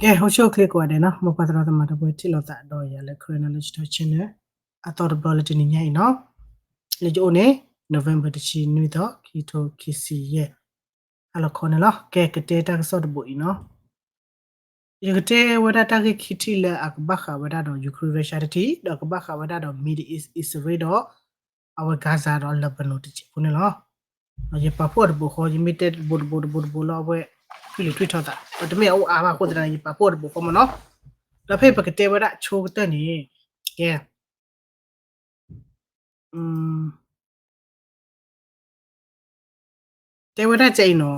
ကဲ ဟိဆူၣ်ချ့ကိးဂၤဒဲးနီၤ, မိၢ်ပၢ်သရၣ်သမါဒီပုၢ်ဝဲၢ်ထံၣ်လိာ်သးဒီးယၤလၢ Karen Knowledge Talk Channel အသီတဘျီလၢတနံၤညါအံၤနီၤ, လၢယအိၣ်န့ၣ် November တဆံနွံသီ ခံထိခံဆံယဲၢ် ဟါလီၤခီန့ၣ်လီၤ. ကဲ ကတဲတၢ်ကစီၣ်တဘိအံၤနီၤ, ယကတဲဝဲဒၣ်တၢ်ဂ့ၢ်ခံထံၣ်လၢအကဘၣ်ဃးဝဲဒၣ်ဒီး Ukraine Russia တထံၣ်, ဒီးကဘၣ်ဃးဝဲဒၣ်ဒီး Middle East အံၣ်စရ့လးဒီး အဝဲ Gaza ဒီး Lebanon တစဲးဖိန့ၣ်လီၤ. ယပာ်ဖှိၣ်တဘိဃီ, ယမ့ၢ်တဲတဘိတဘိတဘိတဘိလၢအဝဲ ထွံၣ်လံၤထွံၣ်ထီသး, ဒီးတမ့ၢ်အအိၣ်အါဘၣ်အဃိသတးန့ၣ် ယပာ်ဖှိၣ်တဘိဃီမ့ၢ်နီၤ. ဒီးဖဲပကတဲဝဲဒၣ်ဆိကတၢၢ်န့ၣ်, ကဲ တဲဝဲဒၣ်ကအံၤနီၤ,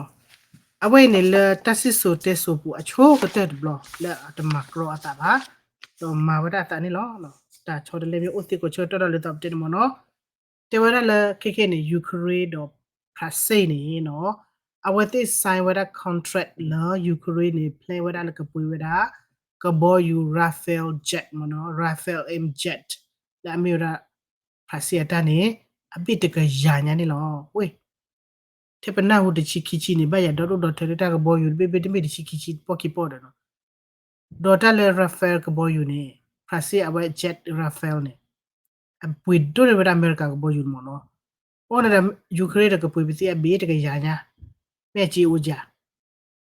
အဝဲအံၤန့ၣ်လၢတၢ်စံၣ်စိၤတဲစိၤပူၤအဆိကတၢၢ်တဘျီလၢအတမၤကြီအသးဘၣ်, ဒီးမၤဝဲဒၣ်အသးန့ၣ်လီၤ. တၢ်ဆီတလဲမ့ၢ်အိၣ်သ့ကိးဆၢကတီၢ်ဒီးလၢသီပတဲန့ၣ်မ့ၢ်နီၤ, တဲဝဲဒၣ်လၢခဲခဲန့ၣ် Ukraine ဒီး Russia န့ၣ်နီၤ, အဝဲသ့ၣ် sign ဝဲဒၣ် contract လၢ Ukraine န့ၣ် plan ဝဲဒၣ်လၢကပှ့ၤဝဲဒၣ် ကဘီယူၤ Rafale jet မ့ၢ်နီၤ, Rafale M jet လၢအမ့ၢ်ဝဲဒၣ် Russia အတၢ်န့ၣ် အဘ့ၣ်တကယၤညါန့ၣ်လီၤ. ဝ့ၢ် ထဲပနၢ်ဟူတဆံခံဆံန့ၣ် ဘၣ်ယၤဒီဒူၣ်ဒီထၢလၢတၢ်ကဘီယူၤတဘ့ၣ်ဘ့ၣ်တမ့ၢ်တဆံခံဆံပီၢ်ခံပီၢ်ဒီးနီၤ, ဒီးတၢ်လၢ Rafale ကဘီယူၤန့ၣ် Russia အဝဲ jet Rafale န့ၣ် အပှ့ၤဒိၣ်န့ၢ်ဝဲဒၣ်အမဲရကၤကဘီယူၤန့ၣ်မ့ၢ်နီၤ, အိၣ်န့ၣ်ဒီး Ukraine ဒီးကပှ့ၤပသံအဘ့ၣ်တကယၤညါ, မ့ၢ်အစ့အိၣ်ယၤ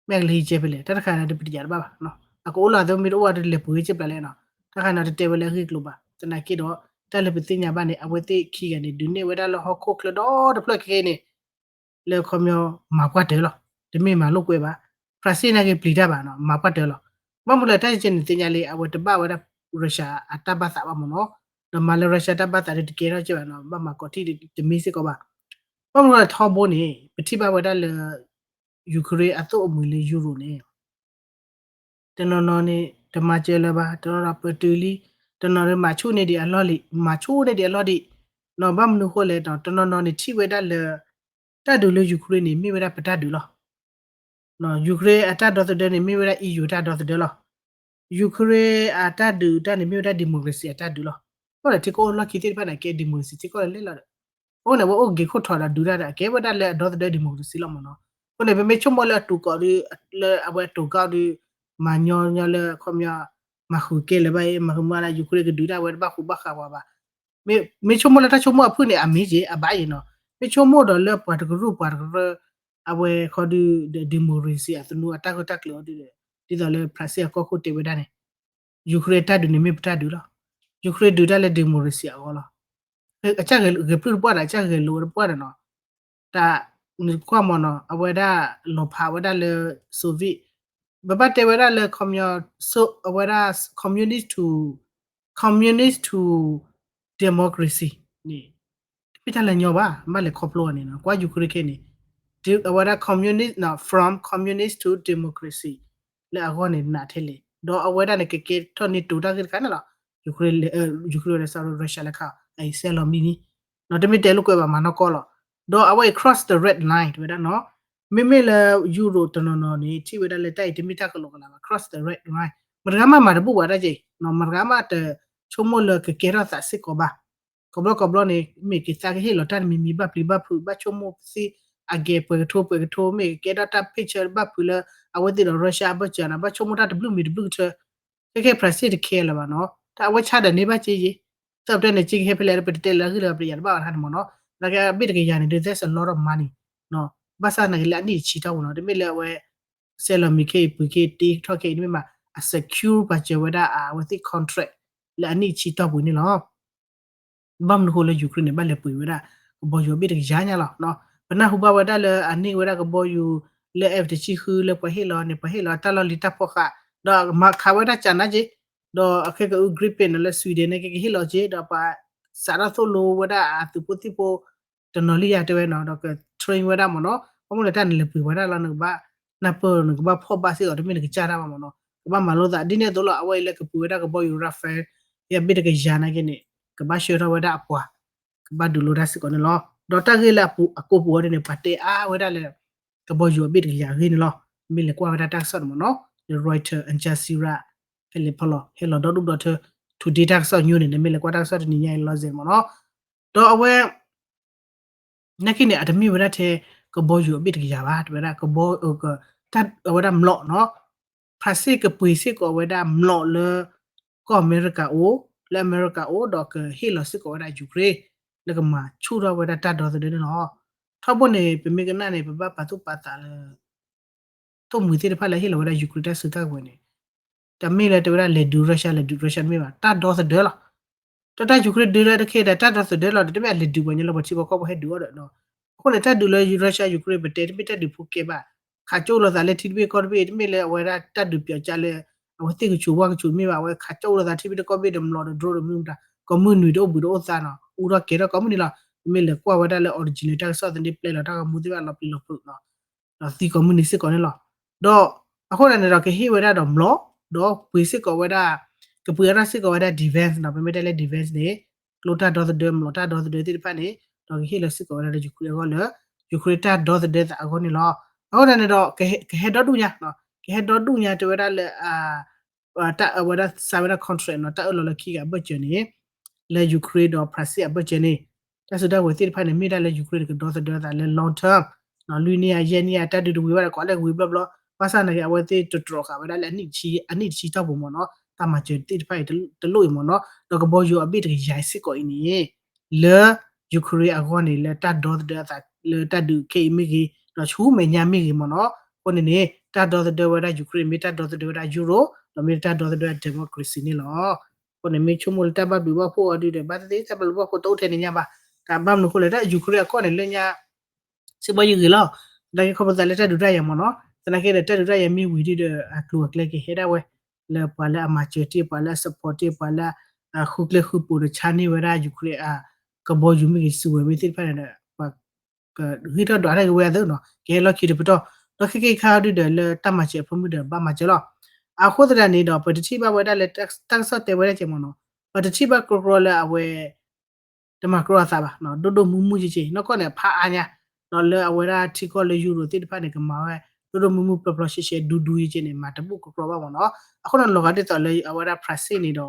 မ့ၢ်အကလၢဟံးကဲဖဲလဲၣ်, တၢ်တခါန့ၣ်တပတယၤတဘၣ်ဘၣ်, အကအိၣ်လီၤအသးမ့ၢ်တအိၣ်အတလဲၤပှ့ၤကဲပျးလဲၣ်နီၤ, တၢ်ခါန့ၣ်တတဲဝဲလၢအဂ့ၢ်ကျိၤဘၣ်, သနာ်က့ဒီး တၢ်လၢပသ့ၣ်ညါဘၣ်န့ၣ် အဝဲသ့ၣ်ခံဂၤန့ၣ် ဒုးနဲၣ်ဝဲဒၣ်လၢဟီၣ်ခိၣ်ချၢဒီတဖျၢၣ်ခဲခဲအံၤန့ၣ် လၢခီပညီ မၤပှၢ်တၢၢ်လီၤ, တမ့ၢ်မၤလိာ်ကွဲဘၣ်, Russia နာ်က့ပျံၤတၢ်ဘၣ်နီၤ, မၤပှၢ်တၢၢ်လီၤ, ဘၣ်မနုၤလဲၣ် တၢ်ကဲန့ၣ်သ့ၣ်ညါလံ အဝဲတဘၣ်ဝဲဒၣ် Russia အတၢ်ဘၣ်သးဘၣ်မ့ၢ်နီၤ, ဒီးမၤလၢ Russia တၢ်ဘၣ်သးဒီးတကဲထီၣ်ကဲဘၣ်နီၤ, ဘၣ်မၤကိးထံၣ်တမ့ၢ်စ့ၢ်ကီးဘၣ်, ဘၣ်မနုၤလဲၣ်ထီဘိန့ၣ် ပထံၣ်ဘၣ်ဝဲဒၣ်လၢ Ukraine အသိၣ်အမှံၤလၢ Europe န့ၣ် တနီၤနီၤန့ၣ် တမၤစၢၤလၢၤဘၣ်, တနီၤနီၤပတုာ်လံ, တနီၤနီၤမၤဆူၣ်န့ၢ်ဒံးအလီၢ်လံ, မၤဆူၣ်န့ၢ်ဒံးအလီၢ်ဒံး, နီၤ ဘၣ်မနုၤဃိလဲၣ်နီၤ, တနီၤနီၤန့ၣ်ထံၣ်ဝဲဒၣ်လၢ တၢ်ဒုးလၢ Ukraine န့ၣ် မ့ၢ်ဝဲဒၣ်ပတၢ်ဒုးလီၤ. Ukraine အတၢ်ဒီသဒၢန့ၣ် မ့ၢ်ဝဲဒၣ် EU တၢ်ဒီသဒၢလီၤ. Ukraine အတၢ်ဒုးတၢ်န့ၣ် မ့ၢ်ဝဲဒၣ် democracy အတၢ်ဒုးလီၤ. အဃိန့ၣ်ထံကီၢ်အိၣ်လီၢ်ခံသ့ၣ်တဖၣ်န့ၣ် ကဲ democracy ထံကီၢ်လၢလဲၣ်လီၤဒီး အဃိန့ၣ် အဝဲအိၣ်က့ၤခိၣ်ထီၣ်ဒီးဒုးတၢ်ဒီး အကဲဝဲဒၣ်လၢအဒီသဒၢ democracy လီၤမ့ၢ်နီၤ. အဃိန့ၣ် ပမ့ၢ်ဆိကမိၣ်လၢအတိၤကီးဒီး လၢအဝဲတိၤကီးဒီး မၤညီညီလၢခီပညီ မၤဃုာ်ကဲလၢၤဘၣ်အံၤ မၤဃုာ်မၤလၢ Ukraine ကဒုးတၢ်ဝဲတဘၣ်ဃူဘၣ်ဃးပှၤဘၣ်. မ့ၢ်ဆိကမိၣ်လၢတၢ်ဆိကမိၣ်အဖုၣ်န့ၣ် အမ့ၢ်က့ၤ အဘၣ်အံၤနီၤ. မ့ၢ်ဆိကမိၣ်ဒီးလၢပှၤတကရူၢ်ပှၤတကရၢ အဝဲခီဒီး democracy အသနူအတၢ်ဂၢၢ်တၢ်ကျၢၤအီၤဒ် ဒ်သိးလၢ France အကီၢ်ခိၣ်တဲဝဲဒၣ်န့ၣ် Ukraine တၢ်ဒုးန့ၣ်မ့ၢ်ပတၢ်ဒုးလီၤ. Ukraine ဒုးတၢ်လၢ democracy အဂီၢ်လီၤ. အကစၢ်ဂဲၤပျုၢ်တပှၢ်ဒီး အကစၢ်ဂဲၤလိာ်ဝဲတပှၢ်ဒီးနီၤ. တၢ်နကွၢ်မ့ၢ်နီၤ အဝဲဒၣ်လီၤဖးဝဲဒၣ်လၢ Soviet ပဘၣ်တဲဝဲဒၣ်လၢခီပညီ အဝဲဒၣ် communist to communist to democracy န့ၣ် တမ့ၢ်တၢ်လၢညီဘၣ် ဘၣ်လဲၤခီဖျိအီၤန့ၣ်နီၤ. ကွၢ် Ukraine ခဲအံၤန့ၣ် အဝဲဒၣ် communist နီၤ from communist to democracy လၢအဂီၢ်န့ၣ် နးထဲလဲၣ် ဒီးအဝဲဒၣ်န့ၣ် ကကဲထီၣ် NATO တၢ်ဂ့ၢ်တခါန့ၣ်လီၤ. Ukraine လၢ Ukraine လၢ Russia လၢခါ အအံၤစဲလီၤမံၤမံၤ နီၤ တမ့ၢ်တဲလိာ်ကွဲဘၣ် မၤနီၢ်ကီၢ်လီၤ. ဒီးအဝဲအံၤ cross the red line တဲဝဲဒၣ်နီၤ. မ့မ့ၢ်လၢ Euro တနီၤနီၤန့ၣ် ထံၣ်ဝဲဒၣ်လၢတၢ်အံၤတမ့ၢ်တၢ်ကလီကလီဘၣ် cross the red line မတၤဂၤမးမၤတဘူၣ်ဘၣ်တၢ်က့ၤ မတၤဂၤမးတဆိကမိၣ်လၢကကဲထီၣ်သးစ့ၢ်ကီးဘၣ်. ကိးဘျီကိးဘျီန့ၣ် မ့ၢ်က့ၤသးကဟ့ၣ်လီၤတၢ်တမံၤမံၤ ဘၣ်ပျံၤဘၣ်ဖုး ဘၣ်ဆိကမိၣ်သ့အဂဲၤပှဲၤကထိပှဲၤကထိ မ့ၢ်ကကဲထီၣ်တၢ်ဖ့ၣ်ဆၢဘၣ်ဖုးလၢ အဝဲသ့ၣ်ဒီး Russia အဘၢၣ်စၢၤန့ၣ် ဘၣ်ဆိကမိၣ်တၢ်တဘျုးမံၤတဘျုးကထၢ ခဲကဲ France တခဲလၢၤဘၣ်နီၤ. တၢ်အဝဲဆါဒီးန့ၢ်ဘၣ်က့ၤယ့ၤ သးပတဲန့ၣ် က့ၤကဟဲဖဲလဲၣ် ပတတဲလၢအဂ့ၢ်လၢပတယၤတဘၣ်ဝဲတခါန့ၣ်မ့ၢ်နီၤ. နာ်က့အဘ့ၣ်တကယၤန့ၣ် ဒုးသဲစလီထီၣ်မါန့ၣ် ဘၣ်ဆၣ်နာ်က့လၢအနံၣ်တဆံထီၣ်ပူၤနီၤ တမ့ၢ်လၢအဝဲ စဲလီၤမံၤခဲအံၤ ပှ့ၤခဲအံၤ တ့ထီၣ်ခဲအံၤ တမ့ၢ်မး အ secure ပှၤစၢၤဝဲဒၣ်အဝဲသ့ၣ် contract လၢအနံၣ်တဆံတီၢ်ပူၤန့ၣ်လီၤ. ဘၣ်မနုၤဃိလၢ Ukraine န့ၣ် ဘၣ်လဲၤပှ့ၤဝဲဒၣ် ကဘီယူၤအဘ့ၣ်တကယၤညါလီၤ. ပနၢ်ဟူဘၣ်ဝဲဒၣ်လၢအန့ၢ်ဝဲဒၣ်ကဘီယူၤလၢ F တဆံဃု လၢပှၤဟ့ၣ်လီၤန့ၣ် ပှၤဟ့ၣ်လီၤတၢ်လီၢ်လံၤတၢ်ဖီၣ်ဃာ် ဒီးမၤခးဝဲဒၣ်ကၠးနါက့ ဒီးအခဲကအု Gripen န့ၣ် လၢ Sweden န့ၣ် ကဟ့ၣ်လီၤက့ ဒီးပှၤစးထီၣ်သိၣ်လိဝဲဒၣ်အသုးဖိသံၣ်ဖိ တနီၤလံယၤတဲဝဲနီၤ ဒီးက train ဝဲဒၣ်မ့ၢ်နီၤ ဘၣ်မနုၤလဲၣ်တၢ်န့ၣ်လဲၤပှ့ၤဝဲဒၣ်လီၤ နကဘၣ်နၢ်ပၢၢ် နကဘၣ်ဖီၣ်ဘၣ်စ့ၢ်ကီး တမ့ၢ်နကစၢ်တၢ်ဘၣ်မ့ၢ်နီၤ ကဘၣ်မၤလိသး ဒ်န့ၣ်အသိးလီၤ အဝဲအံၤလၢကပှ့ၤဝဲဒၣ်ကဘီယူၤ Rafale အဘ့ၣ်တကယၤနာ်က့န့ၣ် ကဘၣ်ဆှၢထီၣ်ဝဲဒၣ်အပှၤ ကဘၣ်ဒုးလိတၢ်စ့ၢ်ကီးန့ၣ်လီၤ. ဒီးတၢ်ဂ့ၢ်လၢအကိာ်ပူၤအီၤဒ်န့ၣ် ပှၤတဲအါဝဲဒၣ်လၢ ကဘီယူၤအဘ့ၣ်တကယၤအဂ့ၢ်န့ၣ်လီၤ. မ့ၢ်လဲၤကွၢ်ဝဲဒၣ်တၢ်ကစီၣ်န့ၣ်မ့ၢ်နီၤ လၢ Reuters, Al Jazeera ဖဲလဲၣ်ဖီလီၤ ဟဲလီၤဒီဒူၣ်ဒီထၢ Today တၢ်ကစီၣ်ညိန့ၣ် နမ့ၢ်လဲၤကွၢ်တၢ်ကစီၣ်တနံၤညါအံၤလီၤစဲးမ့ၢ်နီၤ ဒီးအဝဲ နာ်က့န့ၣ် အတမ့ၢ်ဝဲဒၣ်ထဲ ကဘီယူၤအဘ့ၣ်တကယၤဘၣ် တဝဲဒၣ်ကဘီ အဝဲဒၣ်မျိာ်နီၤ ဖရၣ်စ့ၣ်ကပှ့ၤစ့ၢ်ကီးဝဲဒၣ်မျိာ်လၢ ကီၢ်အမဲရကၤအိၣ်, လၢအမဲရကၤအိၣ်ဒီးကဟ့ၣ်လီၤစ့ၢ်ကီးဝဲဒၣ် Ukraine လၢကမၤဆူၣ်ထီၣ်ဝဲဒၣ်တၢ်ဒီသဒၢန့ၣ်လီၤ. ထီဘိန့ၣ် ပမ့ၢ်ကနၣ်န့ၣ် ပဘၣ်ပာ်သူၣ်ပာ်သးလၢ ထိၣ်မှံၤသ့ၣ်တဖၣ်လၢဟ့ၣ်လီၤဝဲဒၣ် Ukraine တၢ်စုတၢ်ကဝဲၤန့ၣ် တမ့ၢ်လၢတဲဝဲဒၣ်လဲၤဒုး Russia လဲၤဒုး Russia တမ့ၢ်ဘၣ်, တၢ်ဒီသဒၢလီၤ. တၢ်တၢ် Ukraine ဒုးလၢတခ့ဒီး တၢ်ဒီသဒၢလီၤဒီး တမ့ၢ်အလဲၤဒုးပှၤညီလၢပှၤထံပှၤကီၢ်ပှၤဟဲဒုးအီၤဒီး အဃိန့ၣ် တၢ်ဒုးလၢ Russia Ukraine ပတဲတမ့ၢ်တၢ်ဒုးဖိကဲဘၣ်, ခးကၠိလိာ်သးလၢထံတဘ့ၣ်ကီၢ်တဘ့ၣ် တမ့ၢ်လၢအဝဲဒၣ်တၢ်ဒုးပၠီကၢလၢ အဝဲသ့ၣ်ကဆူးဝၣ်ကဆူးတမ့ၢ်ဘၣ်, အဝဲခးကၠိလိာ်သးထံတဘ့ၣ်တကီၢ်ဘ့ၣ်ဒီးမျိာ်ဒီး drone ဒီးမနုၤမတၤ ကိးမုၢ်နွံတအိၣ်ဘှံးတအိၣ်သါနီၤ အူထီၣ်ကဲထီၣ်ကိးမုၢ်နံၤလီၤ. ပမ့ၢ်လဲၤကွၢ်ဝဲဒၣ်လၢ original တၢ်ကစီၣ်သန့ပျဲလီၤတၢ်ဂီၤမူသ့ၣ်တဖၣ်လီၤပျံၤလီၤဖုးနီၤ ဒီးသံကိးမုၢ်နံၤစ့ၢ်ကီးန့ၣ်လီၤ. ဒီးအဃိသတးန့ၣ်ဒီး ကဟ့ၣ်ဝဲဒၣ်ဒီးမျိာ်, ဒီးပှ့ၤစ့ၢ်ကီးဝဲဒၣ်, ကပှ့ၤအါထီၣ်စ့ၢ်ကီးဝဲဒၣ် defense နီၤ, ပမ့ၢ်တဲလၢ defense န့ၣ် ကျိတၢ်ဒီသဒၢ မျိာ်တၢ်ဒီသဒၢသ့ၣ်တဖၣ်န့ၣ် ဒီးကဟ့ၣ်လီၤစ့ၢ်ကီးဝဲဒၣ်လၢ Ukraine အဂီၢ်လၢ Ukraine တၢ်ဒီသဒၢသးအဂီၢ်န့ၣ်လီၤ. အဃိသတးန့ၣ်ဒီး ကဟဲဒီဒူၣ်ညါ, ကဟဲဒီဒူၣ်ညါတဲဝဲဒၣ်လၢ တၢ်အဝဲဒၣ် sign ဝဲဒၣ် contract နီၤ, တၢ်အၢၣ်လီၤလၢခံဂၤအဘၢၣ်စၢၤန့ၣ် လၢ Ukraine ဒီး ဖရၣ်စ့ၣ်အဘၢၣ်စၢၤန့ၣ် တၢ်စုတၢ်ကဝဲၤသ့ၣ်တဖၣ်န့ၣ် မ့ၢ်ဒၣ်လၢ Ukraine န့ၣ် ကဒီသဒၢသးလၢ long term နီၤ, လွံၢ်နံၣ်ဧါ ယဲၢ်နံၣ်ဧါ တၢ်ဒုးတဝံၤဘၣ်ဒီး ကိးလၢကဝံၤဘျီဘျီ, ဘၣ်ဆၣ်နာ်က့ အဝဲသ့ၣ်တတြီဃာ်ဝဲဒၣ်လၢအနံၣ်တဆံ, အနံၣ်တဆံတီၢ်ပူၤမ့ၢ်နီၤ, တၢ်မၤစၢၤသ့ၣ်တဖၣ်အံၤတလိၣ်အံၤမ့ၢ်နီၤ, ဒီးကဘီယူၤအဘ့ၣ်တကယၤစ့ၢ်ကီးအံၤန့ၣ် လၢ Ukraine အဂီၢ်န့ၣ် လၢတၢ်ဒီသဒၢအသးလၢတၢ်ဒုးခဲအံၤမ့ၢ်ဂ့ၤ, ဒီးဆူမဲာ်ညါမ့ၢ်ဂ့ၤမ့ၢ်နီၤ, အဃိန့ၣ်န့ၣ် တၢ်ဒီသဒၢဝဲဒၣ် Ukraine န့ၣ် မ့ၢ်တၢ်ဒီသဒၢဝဲဒၣ် Europe ဒီးမ့ၢ်တၢ်ဒီသဒၢ democracy န့ၣ်လီၤ. အဃိန့ၣ် မ့ၢ်ဆိကမိၣ်လၢတၢ်ဘၣ်ဘျုးဘၣ်ဖှိၣ်အီၤဒုဒီး ဘၣ်သ့ၣ်သ့ၣ်တၢ်ဘၣ်ဘျုးဘၣ်ဖှိၣ်တအိၣ်ထဲန့ၣ်ညါဘၣ်. တၢ်ဘၣ်မနုၤအဃိလဲၣ် တၢ် Ukraine အကီၢ်န့ၣ် လၢညါ စ့ဘီယဂ့ၤလီၤ. သနာ်က့ခီဖျိသးလၢတၢ်ဒုးတၢ်ယၤမ့ၢ်နီၤ, သနာ်က့ဒီးတၢ်ဒုးတၢ်ယၤမ့ၢ်ဝံၤဒုဒီး အကျိၤအကျဲကဟဲဒၣ်ဝဲ လၢပှၤလၢအမၤစၢၤတ့ၢ် ပှၤလၢအ support တ့ၢ် ပှၤလၢအဃုကျဲဃုပူၤဒီး ဆါန့ၢ်ဝဲဒၣ် Ukraine အကဘီယူၤမ့ၢ်ဂ့ၤ စုဝဲၤမ့ၢ်သ့ၣ်တဖၣ်န့ၣ်ဒီး ပှၤကဂံၢ်ထီၣ်ဒွးတၢ်က့ၤဝဲအသိးနီၤ ကဟဲလီၢ်ခံတပတီၢ်, ဒီးခဲကနံၣ်ခါဒုဒီးလၢတၢ်မၤစၢၤအဖၢမုၢ်ဒီး ဘၣ်မၤစၢၤလီၤ. အဃိသတးန့ၣ်ဒီး ပတထံၣ်ဘၣ်ဝဲဒၣ်လၢတၢ်ကစီၣ်တဲဝဲဒၣ်က့မ့ၢ်နီၤ, ပတထံၣ်ဘၣ်ကြီကြီလၢအဝဲ တမၤကြီအသးဘၣ်, ဒိၣ်ဒိၣ်မုၢ်မုၢ်က့က့, နီၢ်ကီၢ်န့ၣ် ဖးအါညါ, ဒီးလၢအဝဲဒၣ်ထံကီၢ်လၢ Europe သ့ၣ်တဖၣ်န့ၣ် ကမၤဝဲ ဒိၣ်ဒိၣ်မုၢ်မုၢ်ပျီပျီရှဲရှဲဒူဒူက့န့ၣ် မၤတဘူၣ်ကြီကြီဘၣ်မ့ၢ်နီၤ. အဃိန့ၣ် လီၤဂာ်ဒ်သိးလၢအဝဲဒၣ် ဖရၣ်စ့ၣ်န့ၣ်ဒီး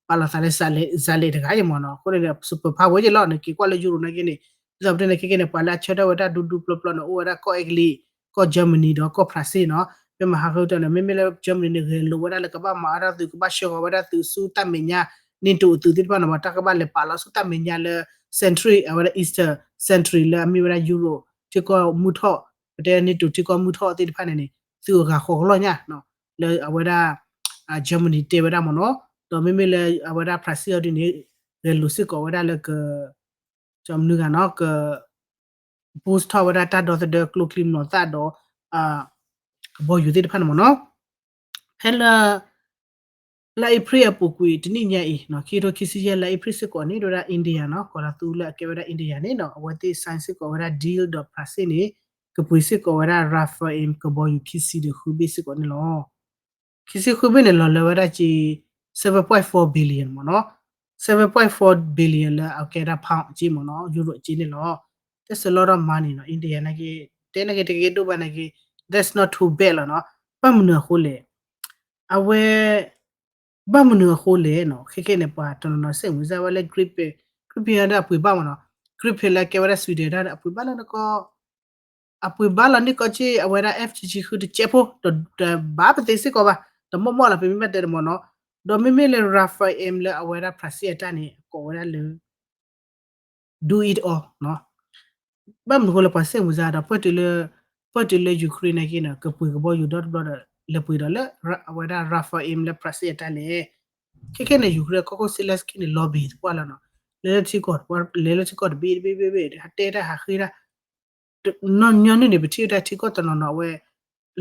ပာ်လီၤသးလၢ ဇာတ်လမ်း တဂၤက့မ့ၢ်နီၤ, အဃိန့ၣ် super power က့လီၤ, နက့ၤကွၢ်လၢ Europe နာ်က့န့ၣ်, ဒ်သိးပတဲန့ၣ် ခဲကနံၣ်န့ၣ် ပှၤလၢအဆၢထၢၣ်ဝဲဒၣ်ဒူဒူပျီပျီန့ၣ် အိၣ်ဝဲဒၣ်ကီၢ် Italy, ကီၢ် Germany ဒီးကီၢ် ဖရၣ်စ့ၣ်နီၤ. မ့ၢ်မဟါဃုတၢ်န့ၣ် မ့မ့ၢ်လၢ Germany န့ၣ် ဂဲၤလိာ်ဝဲဒၣ်လၢကဘၣ်မၤအါထီၣ်သုး ကဘၣ်ဆှၢဃီၤဝဲဒၣ်သုးဆူတၢ်မဲာ်ညါ NATO အသုးသ့ၣ်တဖၣ်န့ၣ်မ့ၢ် တၢ်ကဘၣ်လဲၤပာ်လီၤဆူတၢ်မဲာ်ညါလၢ Central အဝဲဒၣ် Eastern Central လၢအမ့ၢ်ဝဲဒၣ် Europe ထံကီၢ်မုၢ်ထီၣ်, ပတဲ NATO ထံကီၢ်မုၢ်ထီၣ်သ့ၣ်တဖၣ်န့ၣ်န့ၣ် သုးအဂၤဃီကလီၢ်ညါ လၢအဝဲဒၣ် Germany တဲဝဲဒၣ်မ့ၢ်နီၤ. ဒီးမ့မ့ၢ်လၢအဝဲဒၣ် ဖရၣ်စ့ၣ်အီၤဒ်န့ၣ် ဂဲၤလိာ်စ့ၢ်ကီးဝဲဒၣ်လၢက ကမနုၤဂၤနီၤ က boost ထီၣ်ဝဲဒၣ်တၢ်ဒီသဒၢကျိချံမျိာ်သၣ်ဒီး ကဘီယူၤသ့ၣ်တဖၣ်န့ၣ်မ့ၢ်နီၤ. ဖဲလၢ လါအ့ဖြ့ၣ်အပူၤကွံာ်တနံၣ်ညါအံၤ ခံကထိခံဆံယဲၢ် လါအ့ဖြ့ၣ်စ့ၢ်ကီးန့ၣ် ဒ်ဝဲဒၣ် India နီၤ ကီၢ်လၤသူလၢအကဲဝဲဒၣ် India န့ၣ်နီၤ အဝဲသ့ၣ် sign စ့ၢ်ကီးဝဲဒၣ် deal ဒီးဖရၣ်စ့ၣ်န့ၣ် ကပှ့ၤစ့ၢ်ကီးဝဲဒၣ် Rafale ကဘီယူၤခံဆံဒီးဃုဘ့ၣ်စ့ၢ်ကီးန့ၣ်လီၤ. ခံဆံဃုဘ့ၣ်န့ၣ် လီၤလၢဝဲဒၣ်က့ seven point four billion မ့ၢ်နီၤ, seven point four billion လၢအကဲဒၣ် pound အက့မ့ၢ်နီၤ euro အက့န့ၣ်လီၤ. That's a lot of money နီၤ India နာ်က့ တဲနာ်က့ တကဲဒိၣ်ဘၣ်နာ်က့ that's not too bad လီၤနီၤ. ဘၣ်မနုၤအဃိလဲၣ် အဝဲ ဘၣ်မနုၤအဃိလဲၣ်နီၤ ခဲကဲန့ၣ် ပှၤတနီၤနီၤစဲးမုၢ်စၢ်ဝဲလၢ Gripen, Gripen ဒၣ်အပှ့ၤဘၣ်မ့ၢ်နီၤ, Gripen လၢကဲဝဲဒၣ် Sweden ဒၣ်အပှ့ၤဘၣ်လၢနကီၢ် အပှ့ၤဘၣ်လီၤန့ၢ်ကီၢ်က့ အဝဲဒၣ် F ဆံဆံဃုတကဲးဖိ တဘၣ်ပသ့စ့ၢ်ကီးဘၣ် တမီၢ်မီၢ်လီၤ ပမ့ၢ်ဘၣ်တဲတမ့ၢ်နီၤ. ဒီးမ့မ့ၢ်လၢ Rafale လၢအဝဲဒၣ်ဖရၣ်စ့ၣ်အတၢ်န့ၣ် အကိးဝဲဒၣ်လၢ do it all နီၤ. ဘၣ်မနုၤအဃိလၢပှၤစဲးမုၢ်စၢ်ဒီး ပၢၢ်တုၤလၢ ပၢၢ်တုၤလၢ Ukraine နာ်က့န့ၣ် ကပှ့ၤကဘီယူၤဒီတဘျီဒီး လဲၤပှ့ၤဒီးလၢ အဝဲဒၣ် Rafale လၢဖရၣ်စ့ၣ်အတၢ်လဲၣ်. ခဲခဲန့ၣ် Ukraine အကီၢ်ခိၣ် Zelenskyy န့ၣ် lobby သပှၢ်လီၤနီၤ. လဲၤလၢထံကီၢ်တဘ့ၣ်တဘ့ၣ်ဘ့ၣ်ဘ့ၣ် ဟးတဲတၢ်ဟးဃ့တၢ် ညီနုၢ်န့ၣ် ပထံၣ်ဝဲဒၣ်ထံကီၢ်တနီၤနီၤ အဝဲ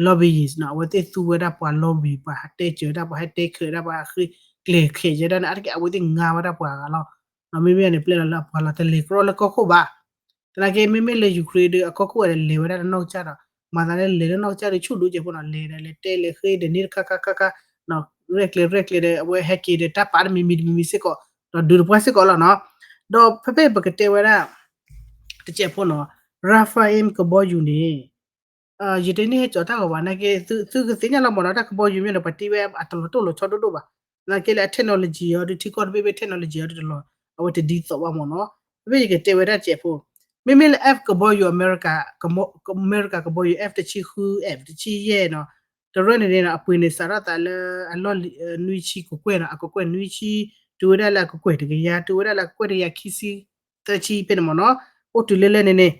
lobbyist နီၤ အဝဲသ့ၣ်သူဝဲဒၣ်ပှၤ lobby ပှၤဟးတဲစၢၤဒၣ် ပှၤဟဲတဲချၢးဒၣ် ပှၤဟးဃ့ကျဲၤခဲးယဲဒၣ်န့ၣ် အါတက့ၢ်အဝဲသ့ၣ်ငါဝဲဒၣ်ပှၤဂၤလီၤ. မ့မ့ၢ်န့ၣ် ပျဲလီၤလၢအပှၤလီၤ တလဲၤကြီလၢကီၢ်ခိၣ်ဘၣ်. သနာ်က့ မ့မ့ၢ်လၢ Ukraine ဒီး အကီၢ်ခိၣ်ဝဲဒီးလဲၤဝဲဒၣ်လၢနီၢ်ကစၢ်ဒီး မၤသးလၢလဲၤလၢနီၢ်ကစၢ်ဒီး ဆူၣ်ဒိၣ်ကဲးဖိနီၤ လဲၤဒီးလဲၤတဲလဲၤဃ့ဒီး န့ၢ်တခါခါခါခါ ရဲၣ်ကျဲၤရဲၣ်ကျဲၤဒီး အဝဲဟဲက့ၤဒီး တၢ်ပာ်တမံၤမံၤတမံၤမံၤစ့ၢ်ကီး ဒီးဒုးတပှၢ်စ့ၢ်ကီးလီၤနီၤ. ဒီးဖဲဖဲပကတဲဝဲဒၣ် တကဲးဖိနီၤ Rafale ကဘီယူၤန့ၣ် ယတန့ၢ်ဟဲကၠီၤတၢ်ဂီၤဘၣ် နာ်က့ သုကသ့ၣ်ညါလီၤမ့ၢ်နီၤ တၢ်ကဘီယူၤမ့ၢ်ဒီး ပှၤတ့ဝဲအတလီၤတိၢ်လီၤဆီဒိၣ်ဒိၣ်ဘၣ်. နာ်က့လၢအ technology အီၤဒီး ထံကီၢ်တဘ့ၣ်ဘ့ၣ် technology အီၤဒီးတလီၤ အဝဲတဒ်သိးဘၣ်မ့ၢ်နီၤ. ဖဲဖဲယကတဲဝဲဒၣ်တကဲးဖိ မ့မ့ၢ်လၢ F ကဘီယူၤ အမဲရကၤ အမဲရကၤကဘီယူၤ F တဆံဃု F တဆံယဲၢ်နီၤ တရၢန့ၣ်န့ၣ် အပှ့ၤန့ၣ် စးထီၣ်သးလၢအလီၢ်လံၤ နွံဆံကကွဲၢ်နီၤ, အကကွဲၢ်နွံဆံ, တုၤဝဲဒၣ်လၢအကကွဲၢ်တကယၤ, တုၤဝဲဒၣ်လၢအကကွဲၢ်တကယၤခံဆံသၢဆံဖဲန့ၣ်မ့ၢ်နီၤ, အိၣ်တုၤလၢလၢန့ၣ်န့ၣ်,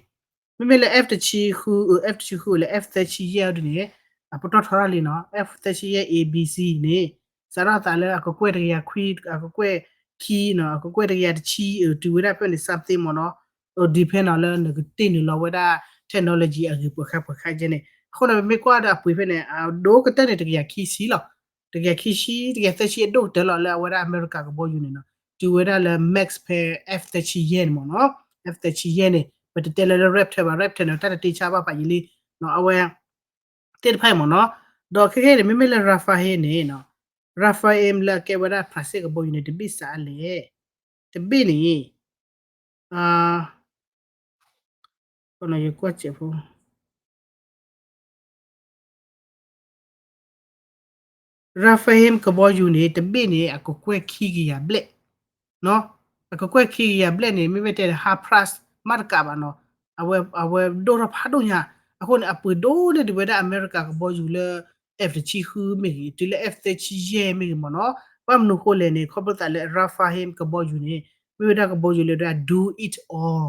မ့မ့ၢ်လၢ F တဆံဃု, F တဆံဃုလၢ F သၢဆံယဲၢ်အဒ်န့ၣ်, အပတီၢ်ထီထီၣ်လံနီၤ, F သၢဆံယဲၢ် A B C န့ၣ်, စးထီၣ်သးလၢအကကွဲၢ်တကယၤခွံ, အကကွဲၢ်ခံနီၤ, အကကွဲၢ်တကယၤတဆံ, တုၤဝဲဒၣ်ဖဲန့ၣ် something မ့ၢ်နီၤ, depend နီၤလၢနကတ့ၢ်နုာ်လီၤဝဲဒၣ် technology အဂ့ၤပှဲၤခါပှဲၤခါကဲန့ၣ်, အဃိန့ၣ် ပမ့ၢ်ကွၢ်ဒီးအပှ့ၤဖဲန့ၣ် အဒိၣ်ကတၢၢ်န့ၣ် တကယၤခံဆံလီၤ, တကယၤခံဆံ, တကယၤသၢဆံအဒိၣ်ကတၢၢ်လီၤ လၢအဝဲဒၣ်အမဲရကၤကဘီယူၤန့ၣ်နီၤ, တုၤဝဲဒၣ်လၢ max ဖဲ F သၢဆံယဲၢ်န့ၣ်မ့ၢ်နီၤ, F သၢဆံယဲၢ်န့ၣ် ပတတဲလၢလၢ Raptor ဘၣ်, Raptor န့ၣ် တၢ်တတ့ဆါဘၣ်ဖးယံာ်လံ, အဝဲ သ့ၣ်တဖၣ်အံၤမ့ၢ်နီၤ, ဒီးခဲခဲအံၤန့ၣ် မ့မ့ၢ်လၢ Rafale န့ၣ်နီၤ, Rafale လၢအကဲဝဲဒၣ်ဖရၣ်စ့ၣ်ကဘီယူၤန့ၣ် တဘ့ၣ်စးလဲၣ်, တဘ့ၣ်န့ၣ်, ယကွၢ်စဲးဖိ Rafale ကဘီယူၤန့ၣ် တဘ့ၣ်န့ၣ် အကကွဲၢ်ခံကယၤဘျဲၣ်, အကကွဲၢ်ခံကယၤဘျဲၣ်န့ၣ် မ့မ့ၢ်တဲဒီး high price မးတကးဘၣ်နီၤ, အဝဲဒိၣ်ထီၣ်ဖးဒိၣ်ညါ, အဃိန့ၣ် အပှ့ၤဒိၣ်န့ၢ်ဒံးဝဲဒၣ်အမဲရကၤကဘီယူၤလၢ F တဆံဃုမ့ၢ်ဂ့ၤ, တုၤလၢ F သၢဆံယဲၢ်မ့ၢ်ဂ့ၤမ့ၢ်နီၤ, ဘၣ်မနုၤဃိလဲၣ်န့ၣ် ခီဖျိသးလၢ Rafale ကဘီယူၤန့ၣ် မ့ၢ်ဝဲဒၣ်ကဘီယူၤလၢဒၣ် do it all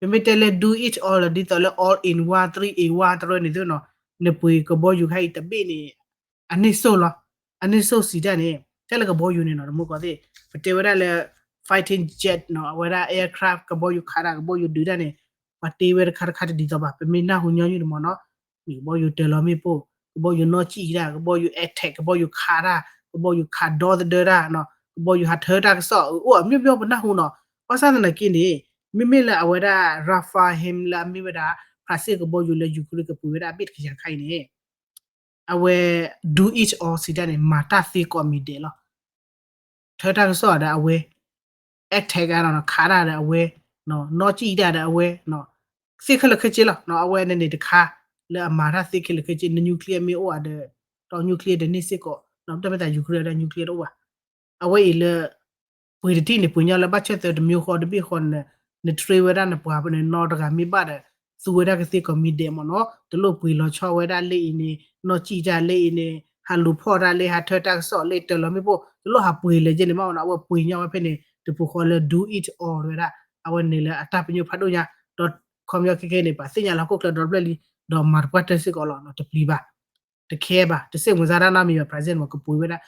ပမ့ၢ်တဲလၢ do it all လၢဒ်သိးလၢ all in one, three in one တရၢန့ၣ်သ့နီၤ, နပှ့ၤကဘီယူၤခါအံၤတဘ့ၣ်န့ၣ်, အန့ၣ်စိၣ်လီၤ, အန့ၣ်စိၣ်စံးတၢ်န့ၣ်, ထဲလၢကဘီယူၤန့ၣ်နီၤ, တမူကီၢ်သ့ၣ်, ပတဲဝဲဒၣ်လၢ fighting jet နီၤ, အဝဲဒၣ် aircraft ကဘီယူၤခးတၢ် ကဘီယူၤဒုးတၢ်န့ၣ်, ပှၤတ့ဝဲတခါတခါတဒ်သိးဘၣ်, ပမ့ၢ်နၢ်ဟူညီနုၢ်န့ၣ်မ့ၢ်နီၤ, မ့ၢ်ကဘီယူၤတၢၤလီၤမ့ၣ်ပိၢ်, ကဘီယူၤနီၣ်စံၣ်တၢ်, ကဘီယူၤ attack, ကဘီယူၤခးတၢ်, ကဘီယူၤခးဒီသဒၢတၢ်, ကဘီယူၤဟးထၢတၢ်ကစီၣ်, အိၣ်အမျိုးမျိုးပနၢ်ဟူနီၤ, ဘၣ်ဆၣ်သနာ်က့န့ၣ်, မ့မ့ၢ်လၢအဝဲဒၣ် Rafale လၢအမ့ၢ်ဝဲဒၣ် ဖရၣ်စ့ၣ်ကဘီယူၤလၢ Ukraine ကပှ့ၤဝဲဒၣ်အဘ့ၣ်တကယၤခါအံၤန့ၣ်, အဝဲ do it all စံးတၢ်န့ၣ် မၤတၢ်သ့ကိးမံၤဒဲးလီၤ. ထၢတၢ်ကစီၣ်ဒီးအဝဲ, attack ခးတၢ်ဒီးအဝဲ, နီၣ်စံၣ်တၢ်ဒီးအဝဲ, သ့ၣ်ခဲလၢာ်ခဲဆ့လီၤ. အဝဲန့ၣ်န့ၣ်တခါ, လၢအမၤတၢ်သ့ခဲလၢာ်ခဲဆ့, န nuclear မ့ၢ်အိၣ်ဧါဒီး, ဒီး nuclear တန့ၢ်စ့ၢ်ကီး, တၢ်မ့ၢ်သး Ukraine ဒီး nuclear တအိၣ်ဘၣ်. အဝဲအံၤလၢ ပှ့ၤတထံၣ်န့ၣ် ပှ့ၤညီလၢဘၣ်ဆၢၣ်သၢတမံၤဃီတဘ့ၣ်ဃီန့ၣ်, န train ဝဲဒၣ်နပှၤန့ၣ် နီတဂၤမ့ၢ်ဘၣ်ဒီး, သူဝဲဒၣ်ကသ့ကိးမံၤဒဲးမ့ၢ်နီၤ, တလိၣ်ပှ့ၤလီၤဆီဝဲဒၣ်လၢအံၤန့ၣ်, နီၣ်စံၣ်တၢ်လၢအံၤန့ၣ်, ဟးလူၤဖီၣ်တၢ်လၢ ဟးထၢတၢ်ကစီၣ်လၢ တၢၤလီၤမ့ၣ်ပိၢ်, တလိၣ်ဟးပှ့ၤလၢၤကဲန့ၣ်မ့ၢ်နီၤ, အဝဲပှ့ၤညီဝဲဖဲန့ၣ် တပူၤဃီလၢ do it all ဝဲဒၣ်, အဝဲန့ၣ်လၢအတၢ်ပညိၣ်ဖးဒိၣ်ညါ, ဒီးခီပညီခဲခဲန့ၣ် ပှၤသ့ၣ်ညါလၢဟီၣ်ခိၣ်ချၢဒီတဖျၢၣ်လံ, ဒီးမၤတပှၢ်တၢၢ်စ့ၢ်ကီးလီၤ, တပျံၤဘၣ် တခဲဘၣ်, တစ့ၣ်မုာ်စါတၢ်နီတမံၤဘၣ်, ဖရၣ်စ့ၣ်န့ၣ် ကပှ့ၤဝဲဒၣ်,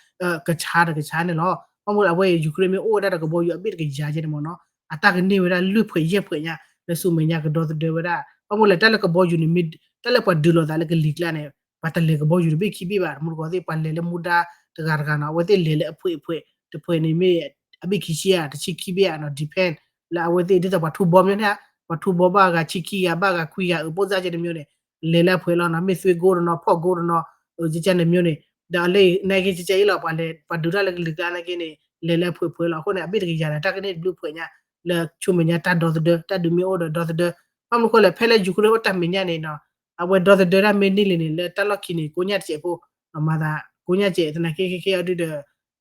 ကဆါဒီးကဆါန့ၣ်လီၤ. ဘၣ်မနုၤလၢအဝဲအံၤ Ukraine မ့ၢ်အိၣ်ဝဲဒၣ်ဒီးကဘီယူၤအဘ့ၣ်တကယၤကဲန့ၣ်မ့ၢ်နီၤ, အတၢ်ကန့ၢ်ဝဲဒၣ်လွံၢ်ဖှဲးယဲၢ်ဖှဲးညါ, လၢဆူမဲာ်ညါကဒီသဒၢဝဲဒၣ်, ဘၣ်မနုၤလဲၣ် တၢ်လၢကဘီယူၤန့ၣ်မ့ၢ်, တၢ်လၢပှၤဒုးလိာ်သးလၢကလံၤကျါန့ၣ်, ပှၤတလဲၤကဘီယူၤတဘ့ၣ်ခံဘ့ၣ်ဘၣ်, တမူတကိးသ့ၣ် ပှၤလဲၤလၢမူဒါတဂၤတဂၤနီၤ, အဝဲသ့ၣ်လဲၤလၢအဖှဲးအဖှဲး, တဖှဲးန့ၣ်မ့ၢ်, အဘ့ၣ်ခံဆံဧါ, တဆံခံဘ့ၣ်ဧါနီၤ, depend လၢအဝဲသ့ၣ် ဒ်သိးပှၤထူဘီမ့ၢ်န့ၣ်, ပှၤထူဘီဘၣ်ဂၤဆံခံဂၤ ဘၣ်ဂၤခွံဂၤ အပိၣ်စၢ်ကဲတမံၤန့ၣ်, လဲၤလၢအဖှဲးလီၤနီၤ, မ့ၢ်သွ့ကိတနီၤ ဖီၣ်ကိတနီၤ, ကကဲန့ၣ်မ့ၢ်န့ၣ်, ဒီးလၢနာ်က့ကကဲအံၤလီၤ, ပှၤလဲၤ ပှၤဒုးတၢ်လၢကလံၤကျါနာ်က့န့ၣ်, လဲၤလၢအဖှဲးဖှဲးလီၤ, အဃိန့ၣ် အဘ့ၣ်တကယၤဒီး တၢ်ကန့ၢ်တဘျုးဖှဲးညါ, လၢဆူမဲာ်ညါတၢ်ဒီသဒၢ, တၢ်ဒုးမ့ၢ်အိၣ်ဒီးဒီသဒၢ, ဘၣ်မနုၤဃိလဲၣ် ဖဲလၢ Ukraine အိၣ်တၢ်မဲာ်ညါန့ၣ်နီၤ, အဝဲဒီသဒၢတၢ်မ့ၢ်န့ၢ်လံန့ၣ် လၢတၢ်လီၢ်ခံန့ၣ် ကိးညါတစဲးဖိ, မၤသး, ကိးညါတစဲး သနာ်က့ခဲခဲအဒုဒီး,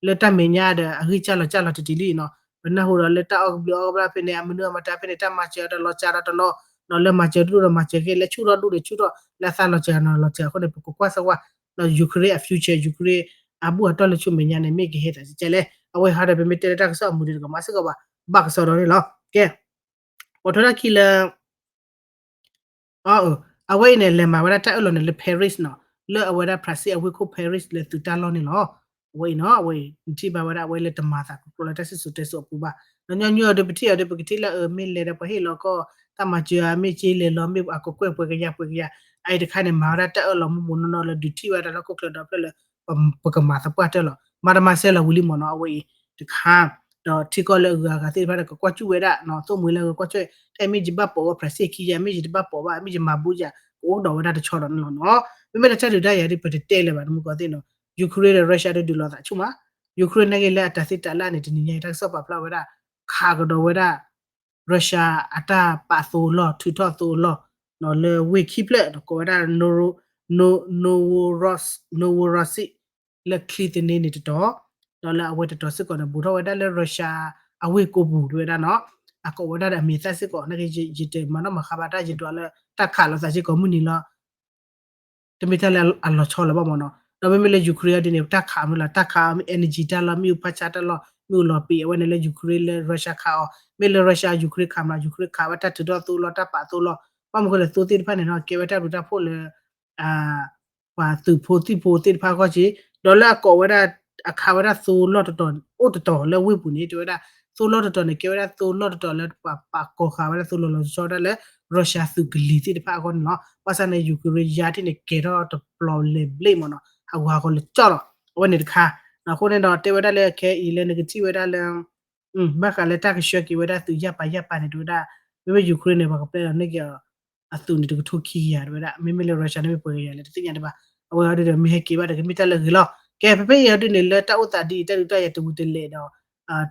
လၢတၢ်မဲာ်ညါဒီး အဂံၢ်စၢ်လီၤစၢ်လီၤတံၢ်တံၢ်လံနီၤ, ပနၢ်ဟူဒီးလၢတၢ်အီၣ်ကဘျံးအီၣ်ကဘျၣ်ဖဲန့ၣ် အမနုၤအမတၤဖဲန့ၣ် တၢ်မၤစၢၤဒီးလီၤစၢ်ဒီးတနီၤ, ဒီးလၢမၤစၢၤတဒူၣ်ဒီးမၤစၢၤခဲလၢာ် ဆူၣ်ထီၣ်ဒူၣ်ဒီးဆူၣ်ထီၣ်, လၢအသးလီၤစၢၤနီၤလီၤစၢၤအဃိန့ၣ် ပကကွၢ်စၢၤကွၢ်, ဒီး Ukraine အ future, Ukraine အဘူၣ်အတီၢ်လၢဆူမဲာ်ညါန့ၣ် မ့ၢ်ကဟဲသးကဲလဲၣ်, အဝဲဟးဒီးပမ့ၢ်တဲလၢတၢ်ကစီၣ်အမူၤဒံးတကမၤစ့ၢ်ကီးဘၣ်, ဘၣ်ကစီဒီန့ၣ်လီၤ. ကဲ ပိာ်ထွဲထီၣ်ခံလၢ အ အဝဲအံၤန့ၣ် လဲၤမၤဝဲဒၣ်တၢ်အၢၣ်လီၤန့ၣ်လၢ Paris နီၤ, လၢအဝဲဒၣ် France အဝ့ၢ်ခိၣ် Paris လၢသုးတၢ်လီၢ်န့ၣ်လီၤ. အဝဲအံၤနီၤ အဝဲအံၤ နထံၣ်ဘၣ်ဝဲဒၣ်အဝဲလၢတမၤသးကကျိၤလၢတၢ်စံၣ်စိၤတဲစိၤအပူၤဘၣ်. ဒီးညီနုၢ်အီၤဒီး ပထံၣ်အီၤဒီး ပကထံၣ်လၢအမ့ၢ်လဲၤဒီးပှၤဟ့ၣ်လီၤကီၢ် တၢ်မၤစၢၤဧါ မ့ၢ်က့လဲၤလီၤ မ့ၢ်အကကွဲၢ်ပှဲၤကယၤပှဲၤကယၤ, အအံၤတခါန့ၣ် မၤဝဲဒၣ်တၢ်အၢၣ်လီၤမူးမူးနီၢ်နီၢ်လၢဒုးထံၣ်ဝဲဒၣ်လၢဟီၣ်ခိၣ်ချၢဒီဖျၢၣ်လၢ ပကမၤသပှၢ်တၢၢ်လီၤ. မၤတမၤစၢၤလီၤဝံၤလံမ့ၢ်နီၤ အဝဲအံၤတခါ, ဒီးထံကီၢ်လၢအဂုၤအဂၤသ့ၣ်တဖၣ်ဒီး ကကွၢ်စူၣ်ဝဲဒၣ်နီၤ သိၣ်မှံၤလၢအဂၤကွၢ်စူၣ်, တၢ်အံၤမ့ၢ်ယဘၣ်ပိာ်ဝဲ ဖရၣ်စ့ၣ်ခံယၤ မ့ၢ်ယတဘၣ်ပိာ်ဘၣ် မ့ၢ်ယမၤဘူးယၤ ကအိၣ်ကဒီးဝဲဒၣ်တဆီဒီးန့ၣ်လီၤနီၤ. မ့မ့ၢ်လၢတၢ်ဒုးတၢ်ယၤဒ်ပတတဲလၢၤဘၣ် တမူကီၢ်သ့ၣ်နီၤ Ukraine ဒီး Russia ဒီးဒုးလိာ်သးဆူၣ်မး, Ukraine နာ်က့လၢအတၢ်သ့တၢ်လၢန့ၣ် တနံၤညါအံၤတၢ်ကစီၣ်ပာ်ဖျါဝဲဒၣ် ခးကဒီးဝဲဒၣ် Russia အတၢ်ပာ်သိလီၢ် ထုးထီၣ်သိလီၢ် လၢဝ့ၢ်ခံဖျၢၣ် ကိးဝဲဒၣ် Novorossiy လၢချံသန့န့ၣ်တတီၤ, ဒီးလၢအဝဲတတီၤစ့ၢ်ကီးန့ၣ် ဘူးထီၣ်ဝဲဒၣ်လၢ Russia အဝ့ၢ်ကိးပူၤတဝဲဒၣ်နီၤ, အကိးဝဲဒၣ်ဒီးအမံၤသၣ်စ့ၢ်ကီး နာ်က့ ယတမၤနီၣ်မၤဃါဘၣ်တၢ် ယဒွးလၢတၢ်ခးလိာ်သးစ့ၢ်ကီးမုၢ်နံၤလီၤ. တမ့ၢ်တၢ်လၢအလီၤဆီလၢၤဘၣ်မ့ၢ်နီၤ. ဒီးမ့မ့ၢ်လၢ Ukraine အီၤဒ်န့ၣ် တၢ်ခးမ့ၢ်လီၤ တၢ်ခးအီၤ မ့ၢ် energy တၢ်လီၢ် မ့ၣ်အူဖးဆါတၢ်လီၢ် မ့ၣ်အူလီၤပံာ် အဝဲန့ၣ်လၢ Ukraine လၢ Russia ခးအီၤ မ့ၢ်လၢ Russia Ukraine ခးမး Ukraine ခးဝဲတၢ်ထုးထီၣ်သိလီၢ် တၢ်ပာ်သိလီၢ် ဘၣ်မနုၤဃိလဲၣ် သိသ့ၣ်တဖၣ်န့ၣ်နီၤ ကဲဝဲတၢ်ဘျုးတၢ်ဖှိၣ်လၢ ပှၤသုးဖိသံၣ်ဖိသ့ၣ်တဖၣ်အဂီၢ်က့ ဒီးလၢအကိးဝဲဒၣ် အခးဝဲဒၣ်သိလီၢ်တတီၤ အိၣ်တတီၤလၢဝ့ၢ်ပူၤန့ၣ် တဲဝဲဒၣ် သိလီၢ်တတီၤန့ၣ် ကဲဝဲဒၣ်သိလီၢ်တတီၤလၢပှၤပာ်ကီၤဃာ်ဝဲဒၣ်သိလီၢ်လီၤဆီဒၣ်လၢ Russia သုးကလံၤသ့ၣ်တဖၣ်အဂီၢ်န့ၣ်လီၤ. ဘၣ်ဆၣ်န့ၣ် Ukraine ယါထံၣ်န့ၣ် ကဲထီၣ်တပျီၤလဲၤဘျ့ၣ်မ့ၢ်နီၤ ဟးဂူာ်ဟးဂီၤလၢကၠီလီၤ အဝဲန့ၣ်တခါ အဃိန့ၣ်ဒီး တဲဝဲဒၣ်လၢခဲအံၤလၢနကထံၣ်ဝဲဒၣ်လၢ ဘၣ်ဃးလၢတၢ်ကဆှၢက့ၤဝဲဒၣ်သုးယၢ်ပာ်ယၢ်ပာ်န့ၣ် တဲဝဲဒၣ် မ့မ့ၢ် Ukraine န့ၣ် ပှၤကပျဲလီၤန့ၢ်က့ၤအီၤ အသုးန့ၣ်တကထိခံကယၤ တဲဝဲဒၣ် မ့မ့ၢ်လၢ Russia န့ၣ်မ့ၢ်ပှဲၤကယၤလဲၣ် တသ့ၣ်ညါဒံးဘၣ်. အဝဲအီၤဒ်ဒီးမ့ၢ်ဟဲက့ၤဘၣ်ဒီးကမ့ၢ်တၢ်လၢအဂ့ၤလီၤ. ကဲ ဖဲဖဲအံၤအီၤဒ်န့ၣ် လၢတၢ်အိၣ်သးဒ်အံၤ တၢ်ဒုးတၢ်ယၤတဝံၤတလဲာ်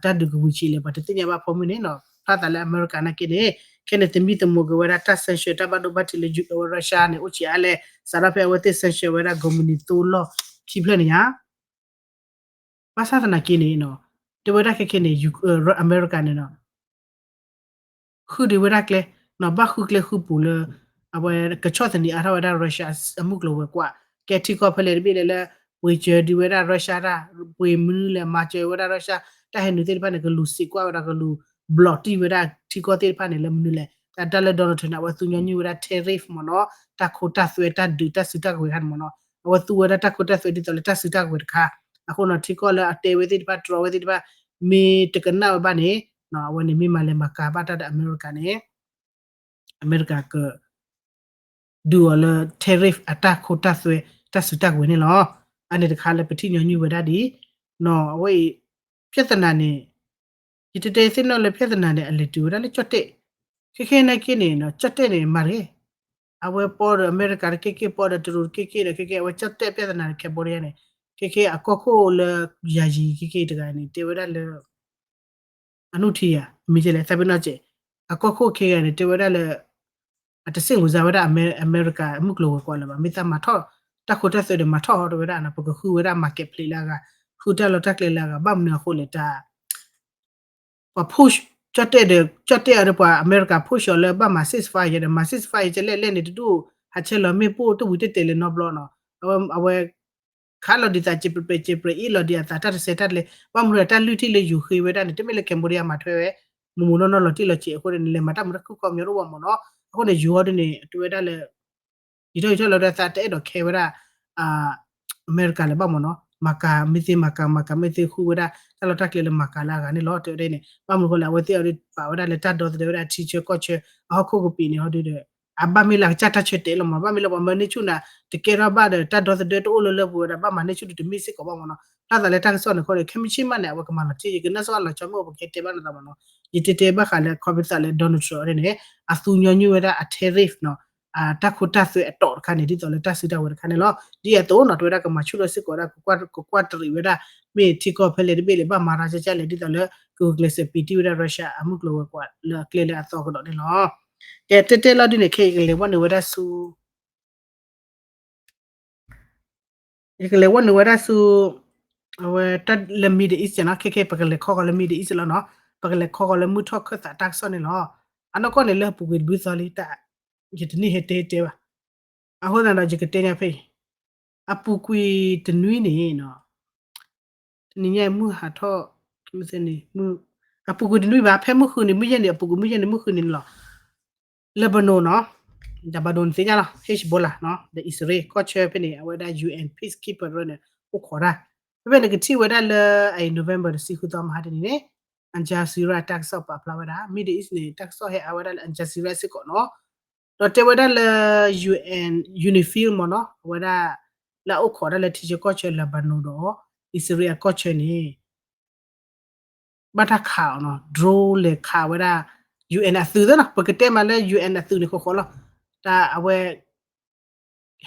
ဒီး တၢ်ဒုးကဝံၤဆံးလဲၣ် ပှၤတသ့ၣ်ညါဘၣ်ဖိမုၣ်န့ၣ်နီၤ ဖျါသးလၢအမဲရကၤနာ်က့န့ၣ် ခဲန့ၣ်သမံသမိးက့ၤဝဲဒၣ်တၢ် sanction တၢ်ဘၣ်ဒိဘၣ်ထံးလၢ Russia န့ၣ် အိၣ်ဆံးအါလဲၣ် စးထီၣ်ဖဲအဝဲသ့ၣ် sanction ဝဲဒၣ် ကုမ္ပဏီ သိလီၢ်ခံဖျၢၣ်န့ၣ်ဧါ ဘၣ်ဆၣ်သနာ်က့န့ၣ်နီၤ တဲဝဲဒၣ်ခဲခဲန့ၣ် အမဲရကၤန့ၣ်နီၤ ဃုဒုးဝဲဒၣ်ကျဲ နီၤ ဘၣ်ဃုကျဲဃုပူၤလၢ အဝဲကဆီၣ်သနံးအါထီၣ်ဝဲဒၣ် Russia အမုၢ်ကျိၤဝဲၤကွာ် ကဲထံကီၢ်ဖဲလဲၣ်တဘ့ၣ်လၢ လၢ ပှ့ၤစၢၤဒုးဝဲဒၣ် Russia တၢ် ပှ့ၤမနုၤလဲၣ် မၤစၢၤဝဲဒၣ် Russia တၢ်ဟဲနုာ်သ့ၣ်တဖၣ်န့ၣ် ကလူၤစံးကွၢ်ဝဲဒၣ် ကလူၤဘျီးတံၢ်ဝဲဒၣ်ထံကီၢ်သ့ၣ်တဖၣ်န့ၣ် လၢမနုၤလဲၣ် တၢ်လၢ Donald Trump န့ၣ် အဝဲသူညီနုၢ်ဝဲဒၣ် tariff မ့ၢ်နီၤ တၢ်ခိတၢ်သွဲ တၢ်ဒုး တၢ်စုတၢ်ကဝဲၤတခါန့ၣ်မ့ၢ်နီၤ အဝဲသူဝဲဒၣ်တၢ်ခိတၢ်သွဲဒ်သိးလၢတၢ်စုတၢ်ကဝဲၤတခါ အဃိနီၤ ထံကီၢ်လၢအတဲဝဲသ့ၣ်တဖၣ် တြီဝဲသ့ၣ်တဖၣ် မ့ၢ်တကနၣ်ဝဲဘၣ်န့ၣ် အဝဲန့ၣ်မ့ၢ်မၤလဲၤမၤကၤဘၣ်တၢ်ဒီးအမဲရကၤန့ၣ် အမဲရကၤက ဒုးအီၤလၢ tariff အတၢ်ခိတၢ်သွဲ တၢ်စုတၢ်ကဝဲၤန့ၣ်လီၤ. အန့ၣ်တခါလၢပထံၣ်ညီနုၢ်ဝဲဒၣ်ဒ် နီၤ အဝဲအံၤ ပြဿနာန့ၣ် ယတဲတဲသ့ၣ်နီၣ်လၢ ပြဿနာန့ၣ် အလဲၤတုၤဝဲဒၣ်လၢကၠီၣ်တဲၣ် ခဲခဲနာ်က့န့ၣ်နီၤ ကၠီၣ်တဲၣ်န့ၣ် မၤတဂ့ၤ အဝဲပီဒီးအမဲရကၤတက့ၢ်က့ၢ် ပီဒီးတရူးတက့ၢ်က့ၢ်ဒီး ခဲခဲအဝဲကၠီၣ်တဲၣ်ပြဿနာန့ၣ် Cambodia န့ၣ် ခဲခဲအကီၢ်ခိၣ်လၢယၤယံၤခဲခဲတဂၤန့ၣ် တဲဝဲဒၣ်လၢ အနုထံယၤ မ့ၢ်ကလဲၣ် သးပ့ၤနီၣ်စဲး အကီၢ်ခိၣ်ခဲဂၤန့ၣ် တဲဝဲဒၣ်လၢ အတစ့ၣ်မုာ်စါဝဲဒၣ်အမဲရကၤမုၢ်ကျိၤဝဲၤကွာ်လၢၤဘၣ် မ့ၢ်သးမၤထီၣ် တၢ်ခိတၢ်သွဲဒီးမၤထီၣ်ဟီတဝဲဒၣ်နီၤ ပကဃုဝဲဒၣ် marketplace လၢအဂၤ ဃုတၢ်လီၢ်တၢ်ကျဲလၢအဂၤ ဘၣ်မနုၤအဃိလဲၣ်တၢ် ပှၤ push ကၠီၣ်တဲၣ်ဒီး ကၠီၣ်တဲၣ်အီၤဒီးပှၤအမဲရကၤ push အီၤလၢဘၣ်မၤ ceasefire ဒီး မၤ ceasefire ကလဲၣ်လဲၣ်န့ၣ် တဒူၣ်ဟးဆဲလီၤမ့ၣ်ပိၢ် တဝံၤတတဲာ်လၢနီတဘျီနီၤ အဝဲ ခးလီၤဒံးသး ကဲးပြဲး ကဲးပြဲး အ့ၣ်လီၤဒံးအသး တၢ်တဆဲးတၢ်တလဲ ဘၣ်မနုၤဒီးတၢ်လုၢ်ထံၣ်လၢယိၤဃ့ဝဲဒၣ်န့ၣ် တမ့ၢ်လၢ Cambodia မၤထွဲဝဲ မိၢ်မိၢ်နီၢ်နီၢ်လီၤတံၢ်လီၤဆဲးအဃိန့ၣ် လဲၤမၤတၢ်မူတၢ်ခုၣ်ခီပညီတအိၣ်ဘၣ်မ့ၢ်နီၤ အဃိန့ၣ် ယိၤအီၤဒ်န့ၣ် တဲဝဲဒၣ်လၢ ယံာ်ထီၣ်ယံာ်ထီၣ်လီၤဒီးသးတအဲၣ်ဒိးခဲဝဲဒၣ် အမဲရကၤလၢၤဘၣ်မ့ၢ်နီၤ မၤကၤမ့ၢ်သ့မၤကၤ မၤကၤမ့ၢ်သ့ဃုဝဲဒၣ် တၢ်လီၢ်တၢ်ကျဲလၢမၤကၤလၢအဂၤန့ၣ်လီၤ တဲဝဲဒၣ်န့ၣ် ဘၣ်မနုၤအဃိလဲၣ် အဝဲသ့ၣ်အီၤဒ်ပာ်ဝဲဒၣ်လၢတၢ်ဒီသဒၢဝဲဒၣ်ထံဆၢကီၢ်ဆၢ အဟီၣ်ခိၣ်ကပံာ်န့ၣ်ဟီဒ်ဒီး အဘၣ်မ့ၢ်လၢကစၢ်တၢ်ဆၢတဲာ်လီၤမ့ၢ် ဘၣ်မ့ၢ်လၢပှၤမၢန့ၢ်ဆူၣ်နၤ တကဲထီၣ်ဘၣ်ဒီး တၢ်ဒီသဒၢတအိၣ်လၢလၢပှဲၤဝဲဒၣ် ဘၣ်မၤန့ၢ်ဆူၣ်ဒုးတမ့ၢ်စ့ၢ်ကီးဘၣ်မ့ၢ်နီၤ တၢ်သးလၢတၢ်ကစီၣ်န့ၣ်အဃိန့ၣ် ခဲမုၢ်ဆ့ၣ်မးန့ၣ် အဝဲကမၤလီၤတံၢ် ယကနၢ်စ့ၢ်အလီၤဆီမ့ၢ်အိၣ် ပကဟဲတဲဘၣ်နသးမ့ၢ်နီၤ ယတဲတဲဘၣ်ဃးလၢ ခီပသးလၢ Donald Trump န့ၣ် အသူညီနုၢ်ဝဲဒၣ်အ tariff နီၤ တၢ်ခိတၢ်သွဲအတီးတခါန့ၣ် ဒ်သိးလၢတၢ်စုတၢ်ဝဲၤတခါန့ၣ်လီၤ ဒ်အသိးနီၤ တဲဝဲဒၣ်ကမၤဆူၣ်ထီၣ်စ့ၢ်ကီးဝဲဒၣ် ကကွၢ်တရံးဝဲဒၣ် မ့ၢ်ထံကီၢ်ဖဲလဲၣ်တဘ့ၣ်လဲၣ် ဘၣ်မၤရၤကၢ်ကၢ်လဲၣ် ဒ်သိးလၢ ကဂုာ်ကျဲးစၢးပံာ်တံၢ်ဝဲဒၣ် Russia အမုၢ်ကျိၤဝဲၤကွာ်လၢအကျဲလၢအသီကဒီးန့ၣ်လီၤ ကဲတဲတဲလီၤဒ်န့ၣ် ခဲအံၤကလဲၤဝဲနုာ်ဝဲဒၣ်ဆူ ယကလဲၤဝဲနုာ်ဝဲဒၣ်ဆူ အဝဲတၢ်လၢ Middle East နီၤ ခဲခဲပကလဲၤခီဂီၤလၢ Middle East လီၤနီၤ ပကလဲၤခီဂီၤလၢမုၢ်ထီၣ်ခၢၣ်သးတၢ်ကစီၣ်န့ၣ်လီၤ အနီၢ်ကီၢ်န့ၣ်လၢအပူၤကွံာ်တဘျုးသီလံ တၢ် ယတန့ၢ်ဟဲတဲတဲဘၣ် အဃိသတးဒီးယကတဲညါဖဲအံၤ အပူၤကွံာ်တနွံန့ၣ်နီၤ တနံၤညါအံၤမုၢ်ဟးထီၣ် မုၢ်သ့န့ၣ် အပူၤကွံာ်တနွံဘၣ် ဖဲမုၢ်ဃုနံၤ မုၢ်ယဲၢ်နံၤ အပူၤကွံာ်မုၢ်ယဲၢ်နံၤ မုၢ်ဃုနံၤန့ၣ်လီၤ Lebanon နီၤ Lebanon နသ့ၣ်ညါလီၤ Hezbollah နီၤ ဒီးအံၣ်စရ့လး ကီၢ်ဆၢဖဲန့ၣ် အဝဲဒၣ် UN peacekeeper န့ၣ် အိၣ်ခိးတၢ် ဖဲဖဲန့ၣ်ကထံၣ်ဝဲဒၣ်လၢအံၤ November တဆံဃုသီမဟါတနံၤန့ၣ် Al Jazeera တၢ်ကစီၣ်ပာ်ဖျါဝဲဒၣ် Middle East န့ၣ် တၢ်ကစီၣ်ဟဲအါဝဲဒၣ်လၢ Al Jazeera စ့ၢ်ကီးနီၤ ဒီးတဲဝဲဒၣ်လၢ UN UNIFIL မ့ၢ်နီၤ အဝဲဒၣ် လၢအအိၣ်ခိးဒၣ်လၢထံဆၢကီၢ်ဆၢ Lebanon ဒီး အံၣ်စရ့လးအကီၢ်ဆၢန့ၣ် ဘၣ်တၢ်ခးအီၤနီၤ drone လဲၤခးဝဲဒၣ် UN အသုးသ့နီၤ ပကတဲမးလၢ UN အသုးန့ၣ်ဃီဃီလီၤ တၢ်အဝဲ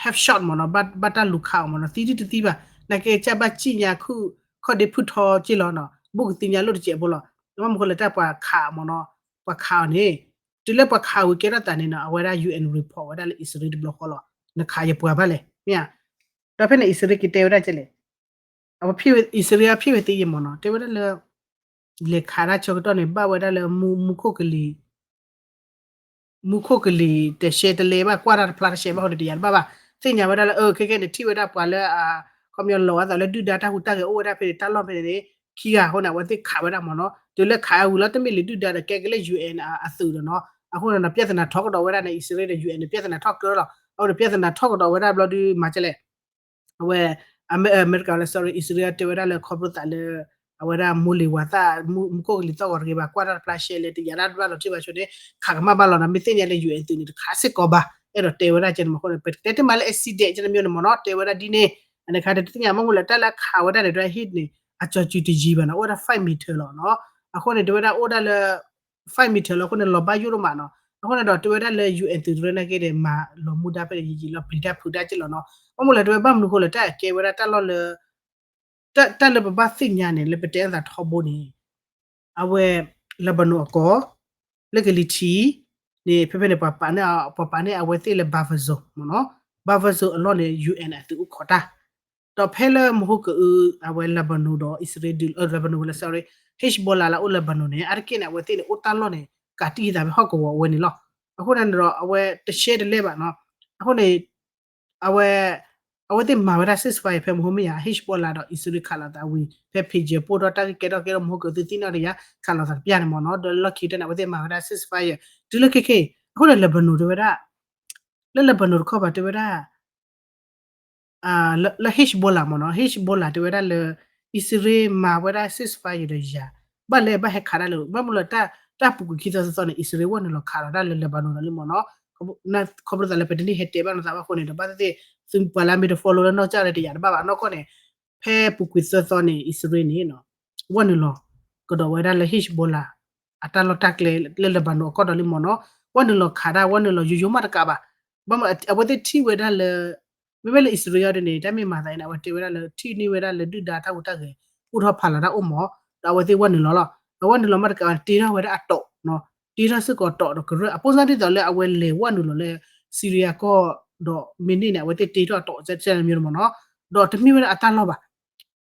have shot မ့ၢ်နီၤ ဘၣ်တၢ်လူၤခးအီၤမ့ၢ်နီၤ သံဒံတသံဘၣ် နာ်က့ကစၢ်ဘၣ်စံၣ်ညါခူၣ် ခီၣ်ဒ့ဖုၣ်ထီက့ၢ်လီၤနီၤ ဘူးကသ့ၣ်ညါလိၣ်တစဲးဖိလီၤ ဘၣ်မနုၤဃိလဲၣ်တၢ်ပှၤခးအီၤမ့ၢ်နီၤ ပှၤခးအီၤန့ၣ် တုၤလၢပှၤခးဝံၤကဲထီၣ်သးန့ၣ်နီၤ အဝဲဒၣ် UN report ဝဲဒၣ်လၢအံၣ်စရ့လးတဘျီဃီလီၤ နခးယပှၤဘၣ်လဲၣ် မ့ၢ်ဧါ ဒီးဖဲန့ၣ် အံၣ်စရ့လးက့ၤတဲဝဲဒၣ်ကလဲၣ် အဝဲဖံးဝဲ အံၣ်စရ့လးဖံးဝဲသ့ယဲၢ်မ့ၢ်နီၤ တဲဝဲဒၣ်လၢ လဲၤခးတၢ်ဆၢကတီၢ်န့ၣ် ဘၣ်ဝဲဒၣ်လၢ မူခိၣ်ကလံၤ မူခိၣ်ကလံၤတရှဲတလဲဘၣ် ကွၢ်တၢ်တဖျါတရှဲဘၣ် ဟီဒီးတယာ်တဘၣ်ဘၣ် သ့ၣ်ညါဝဲဒၣ်လၢ အ ခဲကဲန့ၣ် ထံၣ်ဝဲဒၣ်ပှၤလၢ ခီပညီလီၤအသးလၢဒုၣ်ဒါတၢ်ဟူးတၢ်ဂဲၤအိၣ်ဝဲဒၣ်ဖဲန့ၣ် တၢ်လီၢ်ဖဲန့ၣ်န့ၣ် ခံဂၤအဃိန့ၣ် အဝဲသ့ၣ်ခးဝဲဒၣ်မ့ၢ်နီၤ. တုၤလၢခးဝံၤလီၤ တမ့ၢ်လၢဒုၣ်ဒါဒီး ကဲက့ၤလၢ ယူၣ်အဲၣ် အသုးဒီးနီၤ. အဃိန့ၣ်ဒီး ပြဿနာထီၣ်ကဒီးဝဲဒၣ်န့ၣ် အံၣ်စရ့လးဒီး ယူၣ်အဲၣ် န့ၣ် ပြဿနာထီၣ်ကၢလီၤ. အဃိန့ၣ် ပြဿနာထီၣ်ကဒီးဝဲဒၣ်ဘျီဒုး မၤကလဲၣ် အဝဲ အမဲရကၤလၢ sorry အံၣ်စရ့လးတဲဝဲဒၣ်လၢ ခီဖျိသးလၢ အဝဲဒၣ်မိၢ်လ့ၤဝၤသၣ် မူခိၣ်ကလံၤသီၣ်ဂီၤတဂ့ၤဘၣ် ကွၢ်တၢ်တဖျါရှဲလဲၣ် တယာ်တၢ်တဘၣ်လီၤထံၣ်ဘၣ်ဆိန့ၣ် ခးကမၣ်ဘၣ်လီၤဒီး မ့ၢ်သ့ၣ်ညါလၢ ယူၣ်အဲၣ် သုးန့ၣ် တခးစ့ၢ်ကီးဘၣ် အဲၣ်ဒိးတဲဝဲဒၣ်ကဲန့ၣ်မ့ၢ်အဃိန့ၣ် ပတဲတ့ၢ်မးလၢ accident ကဲန့ၣ်မ့ၢ်န့ၣ်မ့ၢ်နီၤ တဲဝဲဒၣ်ဒ်န့ၣ် အန့ၣ်ခါတသ့ၣ်ညါ မ့ၢ်မူလၢတၢ်လၢခးဝဲဒၣ်န့ၣ် ဒွဲဟံၣ်န့ၣ် အကၠီၤစုၤတယံၤဘၣ်နီၤ အိၣ်ဝဲဒၣ် five meter လီၤနီၤ. အဃိန့ၣ် တဲဝဲဒၣ်အိၣ်ဒၣ်လၢ five meter လီၤအဃိန့ၣ် လီၤဘၣ်ယိၣ်ဒိၣ်မးနီၤ. အဃိန့ၣ်ဒီး တဲဝဲဒၣ်လၢ ယူၣ်အဲၣ် သုးတရၢနာ်က့န့ၣ် မၤလီၤမူဒါဖဲန့ၣ် ယံာ်ယံာ်လီၤ ပျံၤတၢ်ဖုးတၢ်က့လီၤနီၤ. မ့ၢ်မူလၢတဲဝဲ ဘၣ်မနုၤဃိလၢတၢ်အကဲဝဲဒၣ်တၢ်လီၢ်လၢ တၢ်လၢပဘၣ်သ့ၣ်ညါန့ၣ် လၢပတဲအသးထီဘိန့ၣ် အဝဲ Lebanon အကီၢ် လၢကလံၤထံးန့ၣ် ဖဲဖဲန့ၣ် ပှၤပာ်န့ၢ် ပှၤပာ်န့ၢ်အဝဲသ့ၣ်လၢ buffer zone မ့ၢ်နီၤ. buffer zone အလီၢ်န့ၣ် ယူၣ်အဲၣ် အသုးအိၣ်ခိးတၢ် ဒီးဖဲလၢမဟိကအု အဝဲ Lebanon ဒီး အံၣ်စရ့လး Lebanon လၢ sorry Hezbollah လၢအိၣ် Lebanon န့ၣ် အါတက့ၢ်န့ၣ် အဝဲသ့ၣ်န့ၣ် အိၣ်တၢ်လီၢ်န့ၣ် ကးတံၢ်သးဖဲဟီၣ်ကဝီၤအဝဲန့ၣ်လီၤ. အဃိန့ၣ်ဒီး အဝဲတရှဲတလဲဘၣ်နီၤ. အဃိန့ၣ် အဝဲ အဝဲသ့ၣ်မၤဝဲဒၣ် ceasefire ဖဲမဟိမ့ၢ်ယါ Hezbollah ဒီး အံၣ်စရ့လး ခးလိာ်သးဝံၤ ဖဲ pager ပိၢ်ထီၣ်တၢ်ဂ့ၢ်ကဲထီၣ်ကဲထီၣ် မဟိကအု သုးသ့ၣ်နီၣ်တယါ ခးလိာ်သးတပျၢ်န့ၣ်မ့ၢ်နီၤ. ဒီးလၢလီၢ်ခံကတၢၢ်န့ၣ် အဝဲသ့ၣ်မၤဝဲဒၣ် ceasefire တုၤလၢခဲခဲအံၤ အဃိန့ၣ် Lebanon တဲဝဲဒၣ် လၢ Lebanon တခီဘၣ် တဲဝဲဒၣ် လၢ Hezbollah မ့ၢ်နီၤ Hezbollah တဲဝဲဒၣ်လၢ အံၣ်စရ့လးမၤဝဲဒၣ် ceasefire ဒီးယၤ ဘၣ်လဲၤဘၣ်ဟဲခးတၢ်လၢ ဘၣ်မနုၤလၢ တၢ်ပူၤကွံာ်ခံသီသီသီန့ၣ် အံၣ်စရ့လးဝဲနုာ်လီၤခးဒီးတၢ်လၢ Lebanon ဒီးလံမ့ၢ်နီၤ. ခီဖျိသးလၢပတန့ၢ်ဟဲတဲဘၣ်နီၤသးဘၣ်အဃိန့ၣ်ဒီး ဘၣ်သ့ၣ်သ့ၣ် သုပှၤလၢအမ့ၢ်တ follow လၢနီၢ်ကစၢ်လၢတယာ်တဘၣ်ဘၣ်နီၢ်ကီၢ်န့ၣ် ဖဲပူၤကွံာ်သၢသီန့ၣ် အံၣ်စရ့လးန့ၣ် ဝဲနုာ်လီၤကဒီးဝဲဒၣ်လၢ Hezbollah အတၢ်လီၢ်တၢ်ကျဲလၢ Lebanon အကီၢ်ဒီးလံမ့ၢ်နီၤ. ဝဲနုာ်လီၤခးတၢ် ဝဲနုာ်လီၤယိယိမးတကးဘၣ်. ဘၣ်မနုၤအဝဲသ့ၣ်ထံၣ်ဝဲဒၣ်လၢ မ့မ့ၢ်လၢအံၣ်စရ့လးဒ်န့ၣ် တၢ်မ့ၢ်မၤသးအံၤန့ၣ် အဝဲတဲဝဲဒၣ်လၢ ထံၣ်န့ၢ်ဝဲဒၣ်လၢဒုၣ်ဒါတၢ်ဟူးတၢ်ဂဲၤ အိၣ်ထီၣ်ဖးလီၤတၢ်အိၣ်မး ဒီးအဝဲသ့ၣ်ဝဲနုာ်လီၤလီၤ. ဒီးဝဲနုာ်လီၤမးတကးဘၣ် တ့ထီၣ်ဝဲဒၣ်အတီး တ့ထီၣ်စ့ၢ်ကီးတီးဒီးကရၢၢ် အပိစၢ်ဒ်သိးလၢအဝဲလဲၤဝဲနုာ်လီၤလၢ Syria ကီၢ်ဒီးမ့ၢ်န့ၣ်န့ၣ် အဝဲသ့ၣ်တ့ထီၣ်အတီးစဲးစဲးမ့ၢ်မ့ၢ်နီၤ. ဒီးတမ့ၢ်ဝဲဒၣ်အတၢ်လီၢ်ဘၣ်.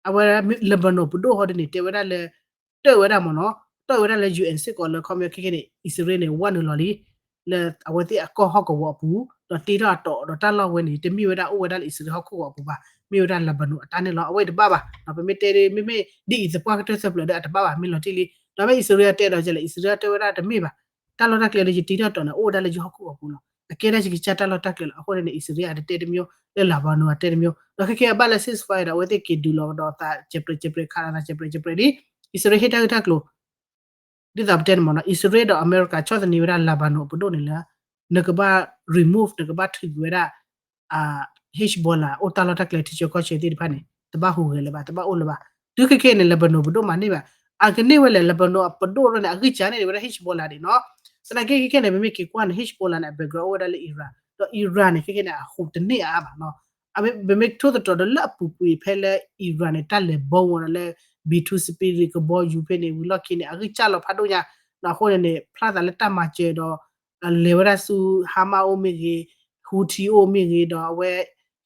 အဝဲ Lebanon ပဒိၣ်ဟီဒ်န့ၣ် တဲဝဲဒၣ်လၢ တၢၣ်ဝဲဒၣ်မ့ၢ်နီၤ တၢၣ်ဝဲဒၣ်လၢ UN စ့ၢ်ကီးလၢခီပညီခဲခဲန့ၣ် အံၣ်စရ့လးန့ၣ် ဝဲနုာ်လီၤလံ လၢအဝဲသ့ၣ်အကီၢ်ဟီၣ်ကဝီၤအပူၤ ဒီးတ့ထီၣ်အတီးဒီးတၢ်လီၢ်ဝဲန့ၣ် တမ့ၢ်ဝဲဒၣ်အိၣ်ဝဲဒၣ်လၢအံၣ်စရ့လးဟီၣ်ခိၣ်ကဝီၤအပူၤဘၣ် မ့ၢ်ဝဲဒၣ် Lebanon အတၢ်န့ၣ်လီၤ. အဝဲအံၤတဘၣ်ဘၣ် ပမ့ၢ်တဲဒ် မ့မ့ၢ်ဒ်အံၤသပှၢ်ကတၢၢ်သၢဖျၢၣ်ဒီးအတဘၣ်ဘၣ် မ့ၢ်လီၤတံၢ်လံ. ဒီးမ့ၢ်အံၣ်စရ့လးတဲဒီးကလဲၣ် အံၣ်စရ့လးတဲဝဲဒၣ်တမ့ၢ်ဘၣ် တၢ်လီၢ်တၢ်ကျဲလၢယတ့ထီၣ်တီးန့ၣ် အိၣ်ဝဲဒၣ်လၢယဟီၣ်ခိၣ်ကဝီၤပူၤလီၤ. အကဲဒၣ်ယကစၢ်တၢ်လီၢ်တၢ်ကျဲလီၤ. အဃိန့ၣ်န့ၣ် အံၣ်စရ့လးအတတဲတမံၤ လၢ Lebanon အတဲတမံၤ ဒီးခဲခဲအဘၣ်လၢ ceasefire ဒီး အဝဲသ့ၣ်က့ၤဒုးလီၤကဒီးသး ကဲးပြဲးကဲးပြဲး ခးလိာ်သး ကဲးပြဲးကဲးပြဲးဒ် အံၣ်စရ့လးဟ့ၣ်တၢ်ဂ့ၢ်တၢ်ကျိၤ ဒ်သိးပတဲန့ၣ်မ့ၢ်နီၤ အံၣ်စရ့လးဒီးအမဲရကၤ ဆီၣ်သနံးဝဲဒၣ် Lebanon အပဒိၣ်န့ၣ်လၢ နကဘၣ် remove နကဘၣ်ထုးကွံာ်ဝဲဒၣ် Hezbollah အိၣ်တၢ်လီၢ်တၢ်ကျဲထံဆၢကီၢ်ဆၢသ့ၣ်တဖၣ်န့ၣ် တဘၣ်ဟူးဂဲၤလၢၤဘၣ် တဘၣ်အိၣ်လၢၤဘၣ်. တုၤခဲခဲအံၤန့ၣ် Lebanon ပဒိၣ်မၤန့ၢ်ဘၣ် အကန့ၢ်ဝဲလဲၣ် Lebanon အပဒိၣ်န့ၣ် အဂံၢ်စၢ်န့ၢ်ဝဲဒၣ် Hezbollah န့ၣ်နီၤ. သနာ်က့ခဲခဲန့ၣ် ပမ့ၢ်က့ၤကွၢ်န့ၣ် Hezbollah န့ၣ် အ background အိၣ်ဝဲဒၣ်လၢ Iran ဒီး Iran န့ၣ် ခဲခဲန့ၣ် အဟူးတန့ၢ်အါအါဘၣ်နီၤ. ပမ့ၢ်ထိၣ်သတြီၤဒီးလၢအပူၤကွံာ်ဖဲလၢ Iran န့ၣ် တၢ်လဲၤဘီမ့ၢ်နီၤ လၢ B two Spirit ကဘီယူၤဖဲန့ၣ် ဝံၤလီၢ်ခံန့ၣ် အဂံၢ်စၢ်လီၤဖးဒိၣ်ညါ ဒီးအဃိန့ၣ်န့ၣ် ဖျါသးလၢတၢ်မၤစၢၤဒီး လဲၤဝဲဒၣ်ဆူ Hamas အိၣ်မ့ၢ်ဂ့ၤ Houthi အိၣ်မ့ၢ်ဂ့ၤ ဒီးအဝဲ